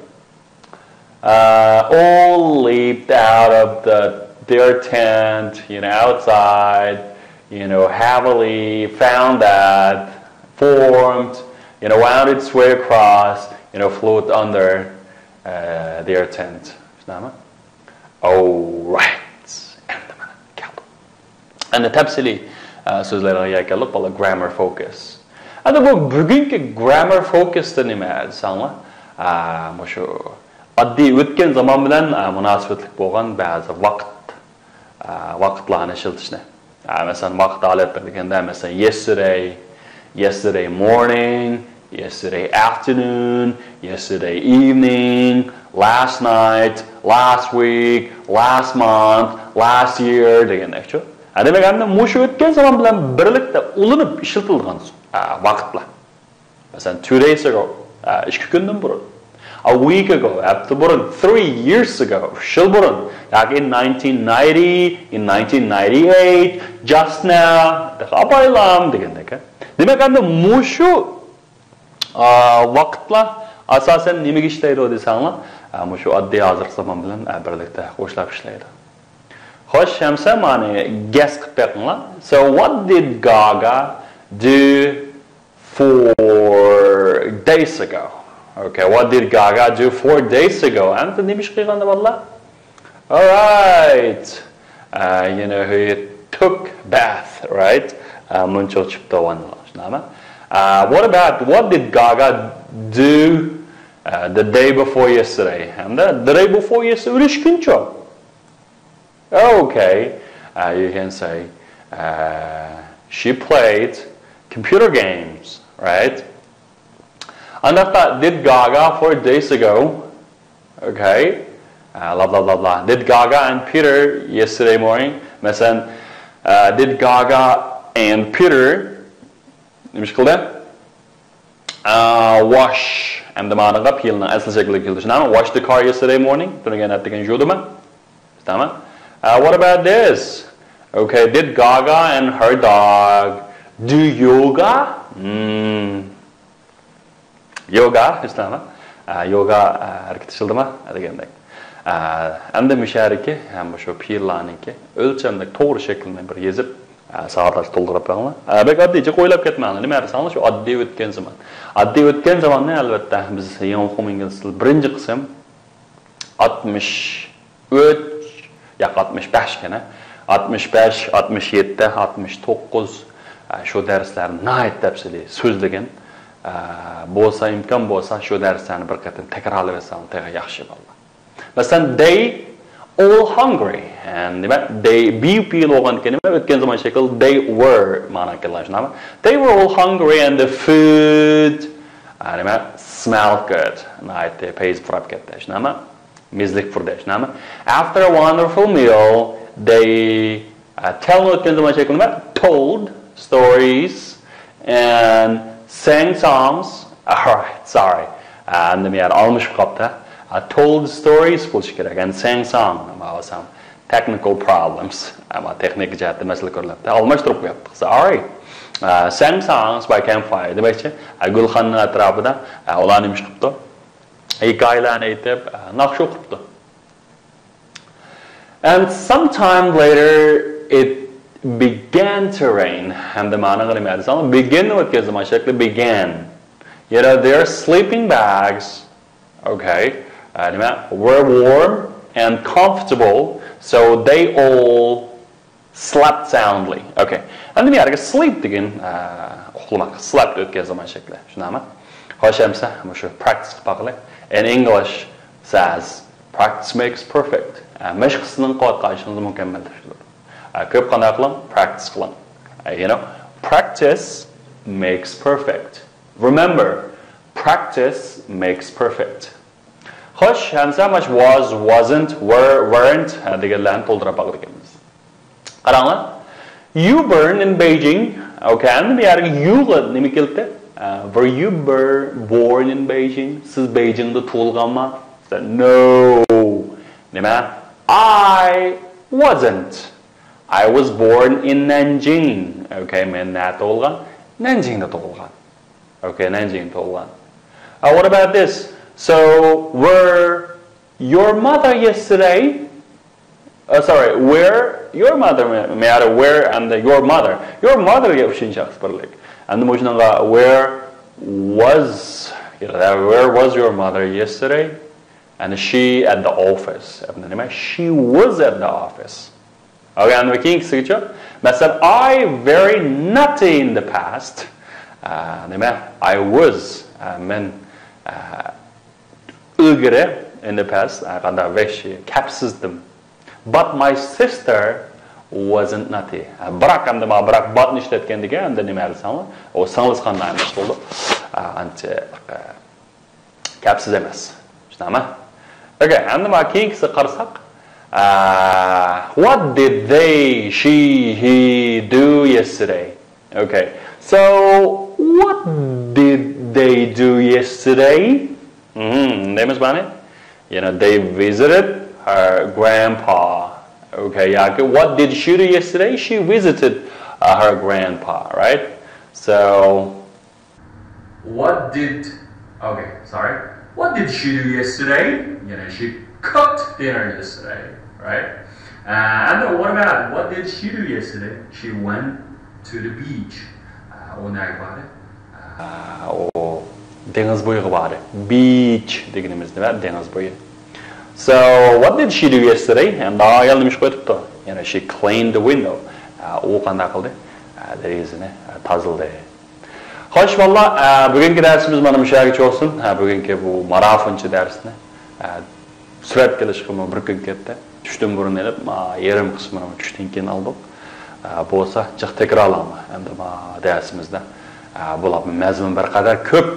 Uh, all leaped out of the, their tent, you know, outside, you know, heavily, found that, formed, you know, wound its way across, you know, float under uh, their tent. شۇنداقمۇ؟ Alright. ئەمدى مانا كەلدۇق. ئەمدى تەپسىلىي ئە، سۆزلەرگە كەلدۇق، بالىلار، grammar focus. ئەمدى بۇ بۈگۈنكى grammar focus دە نېمە دېسەڭلار؟ ئە، مۇشۇ ئاددىي ئۆتكەن زامان بىلەن ئە، مۇناسىۋەتلىك بولغان بەزى ۋاقىت، ئە، ۋاقىتلارنى ئىشلىتىشنى. ئە، مەسىلەن، ۋاقىت ھالەتلىرى دېگەندە، مەسىلەن، yesterday، yesterday morning، yesterday afternoon، yesterday evening، last night، last week، last month، last year دېگەندەكچۇ. ھە، دېمەك، ئەمدى مۇشۇ ئۆتكەن زامان بىلەن بىرلىكتە ئۇلىنىپ ئىشلىتىلىدىغان، ئە، ۋاقىتلار. مەسىلەن، two days ago، ئە، ئىككى كۈندىن بۇرۇن. A week ago، ھەپتە بۇرۇن. Three years ago، ئۈچ يىل بۇرۇن. ياكى in nineteen ninety، in nineteen ninety-eight، just now، ئاپايلام دېگەندەك. دېمەك، ئەمدى مۇشۇ ئا، ۋاقىتلار ئاساسەن نېمىگە ئىشلەيدۇ دېسەڭلار، ئا، مۇشۇ ئاددىي ھازىرقى زامان بىلەن، ئا، بىرلىكتە خوشلاپ ئىشلەيدۇ. خوش، ئەمسە مانا guess قىلىپ بېقىڭلار. So what did Gaga do four days ago? Okay, what did Gaga do four days ago? ئەمدى نېمە ئىش قىلغاندا بالىلار؟ All right. Uh, you know, he took bath, right? Uh, مۇنچىغا چىقىپتۇ ۋاننىغا. شۇنداقمۇ؟ Uh, what about, what did Gaga do uh, the day before yesterday? ھەمدە the day before yesterday، ئۈلۈشكۈنچۇ. Okay. Uh, you can say uh, she played computer games, right? ئانداقتا did Gaga four days ago. Okay. Uh, blah, blah, blah, blah. Did Gaga and Peter yesterday morning? مەسىلەن، uh, did Gaga and Peter نېمە ئىش قىلدى؟ Uh, wash. ئەمدى مانىغا پېئىلنىڭ ئەسلى شەكلىگە كېلىدۇ. شۇنداقمۇ؟ Wash the car yesterday morning. تۈنۈگۈن ئەتىگەن يۇدىمۇ؟ شۇنداقمۇ؟ Uh, what about this? Okay, did Gaga and her dog do yoga? Hmm. يوگا، شۇنداقمۇ؟ ئە، يوگا، ئە، ھەرىكىتى ئىشلىدىما؟ دېگەندەك. ئە، ئەمدى مۇشەدىكى ھەم شۇ پېئىللارنىڭكى ئۆلچەملىك توغرا شەكلىنى بىر يېزىپ، ئە، ساۋاتلاشقا تولدۇرۇپ بېرىڭلار. ئە، بەك ئاددىيچە ئويلاپ كەتمەڭلار. نېمە دېسەڭلار، شۇ ئاددىي ئۆتكەن زامان. ئاددىي ئۆتكەن زاماننى، ئەلۋەتتە، بىز يېڭى ئوقۇم ئىنگلىز تىلى بىرىنچى قىسىم ئاتمىش ئۈچ، ياق، ئاتمىش بەش كەنە. ئاتمىش بەش، ئاتمىش يەتتە، ئاتمىش توققۇز، ئە، شۇ دەرسلەرنى ناھايىتى تەپسىلىي سۆزلىگەن. ئە، بولسا، ئىمكان بولسا، شۇ دەرسلەرنى بىر قېتىم تەكرارلىۋەتسەڭ تېخى ياخشى، بالىلار. مەسىلەن، they all hungry. ئە، نېمە؟ They، be پېئىل بولغان كېلىمە، ئۆتكەن زامان شەكلى they were مانا كېلىدۇ، شۇنداقمۇ؟ They were all hungry and the food، ئە، نېمە؟ Smelled good. ناھايىتى پەيزى پۇراپ كەتتى، شۇنداقمۇ؟ مېزىلىك پۇرىدى، شۇنداقمۇ؟ After a wonderful meal, they, uh, tell نى ئۆتكەن زامان شەكلى نېمە؟ Told stories and sang songs. Alright, sorry. ئە، ئەمدى مېيەر ئالمىشىپ قاپتۇ. ئە، told stories بولۇشى كېرەك. And sang song. ماۋۇ سام technical problems. ئەمما تېخنىكا جەھەتتە مەسىلە كۆرۈلۈپتۇ. ئالماشتۇرۇپ قويۇپتۇق. Sorry. ئە، sang songs by campfire. دېمەكچى، ئە، گۈلخاننىڭ ئەتراپىدا، ئە، ئۇلار نېمە ئىش قىپتۇ؟ ھېكايىلەرنى ئېيتىپ، ناخشا ئوقۇپتۇ. And sometime later it began to rain. ھەمدە مانىغا نېمە دېسەڭ، begin نى ئۆتكەن زامان شەكلى began. You know, their sleeping bags, okay, ئە، نېمە، were warm and comfortable, so they all slept soundly. Okay. ئەمدى بۇ يەرگە sleep دېگەن، ئە، ئۇخلىماق. Slept ئۆتكەن زامان شەكلى. شۇنداقمۇ؟ خوش، ئەمسە مۇشۇ practice قىلىپ باقىلى. In English says, practice makes perfect. ئە، مەشىق قىلسىڭىز قىلىۋاتقان ئىشىڭىزنى مۇكەممەللەشتۈرىدۇ. ئە، كۆپ قانداق قىلىڭ؟ Practice قىلىڭ. ئە، you know, practice makes perfect. Remember, practice makes perfect. خوش، ئەمسە ماش was, wasn't, were, weren't، ھە، دېگەنلەرنى تولدۇرۇپ باقىدىكەنمىز. قاراڭلار. You born in Beijing. Okay، ئەمدى بۇ يەرگە you غا نېمە كېلىپتۇ؟ ئە، were you bor-, born in Beijing? سىز بېيجىڭدا تۇغۇلغانما؟ No. نېمە؟ I wasn't. I was born in Nanjing. Okay, مەن نەدە تۇغۇلغان؟ نەنجىڭدە تۇغۇلغان. Okay, نەنجىڭدە تۇغۇلغان. Uh, what about this? So, were your mother yesterday? Uh, sorry, where your mother, مەيەر where and your mother. Your mother گە ئۈچىنچى شەخس بىرلىك. ئەمدى مۇشۇنىڭغا where was, where was your mother yesterday? And she at the office. ئەمدى نېمە؟ She was at the office. Okay, ئەمدى كېيىنكىسىگىچۇ؟ مەسىلەن، I very naughty in the past. ئە، نېمە؟ I was. ئە، مەن، ئە، ئىلگىرى، in the past، ئە، قانداق ۋەھشىي، كەپسىزدىم. But my sister wasn't naughty. ئە، بىراق ئەمدى مانا بىراق but نى ئىشلەتكەندىكىن ئەمدى نېمە دېسەڭلار؟ ئۇ سىڭلىسى قانداق ئەمەس بولدى. ئە، ئانچە، ئە، كەپسىز ئەمەس. شۇنداقمۇ؟ Okay, ئەمدى مانا كېيىنكىسىگە قارىساق. ئە، what did they, she, he do yesterday? Okay. So, what did they do yesterday? مم، دەيمىز مانا. You know, they visited her grandpa. Okay, ياكى what did she do yesterday? She visited, uh, her grandpa, right? So, what did, okay, sorry. What did she do yesterday? You know, she cooked dinner yesterday, right? Uh, and what about, what did she do yesterday? She went to the beach. Uh, ئۇ نەگە باردى؟ ئۇ دېڭىز بويىغا باردى. Beach دېگىنىمىز نېمە؟ دېڭىز بويى. So, what did she do yesterday? ئەمدى ئايال نېمە ئىش قىلىۋېتىپتۇ؟ يەنە she cleaned the window. ئۇ قانداق قىلدى؟ دېرىزىنى تازىلىدى. خوش، بالىلار، بۈگۈنكى دەرسىمىز مانا مۇشۇ يەرگىچە بولسۇن. بۈگۈنكى بۇ مارافونچە دەرسنى سۈرەتكە ئېلىشقىمۇ بىر كۈن كەتتى. چۈشتىن بۇرۇن ئېلىپ، ما يېرىم قىسمىنى چۈشتىن كېيىن ئالدۇق. ئە، بولسا جىق تەكرارلاڭلار. ئەمدى ما دەرسىمىزدە، ئە، بۇلار مەزمۇن بىر قەدەر كۆپ.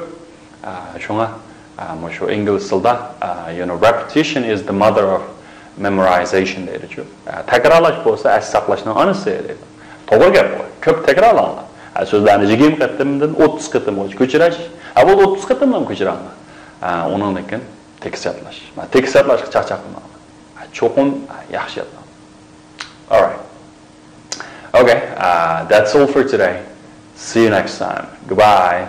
ئە، شۇڭا، ئە، مۇشۇ ئىنگلىز تىلىدا، ئە، you know, repetition is the mother of memorization دەيدىچۇ. ئە، تەكرارلاش بولسا ئەستە ساقلاشنىڭ ئانىسى دەيدۇ. توغرا گەپ بۇ. كۆپ تەكرارلاڭلار. ئە، سۆزلەرنى يىگىرمە قېتىمدىن ئوتتۇز قېتىمغىچە كۆچۈرەش. ئە، بولدى، ئوتتۇز قېتىملا كۆچۈرەڭلار. ئە، ئۇنىڭدىن كېيىن تېكىست يادلاش. مانا تېكىست يادلاشقا چاقچاق قىلماڭلار. چوقۇم ياخشى يادلاڭ. Alright. Okay, uh, that's all for today. See you next time. Goodbye.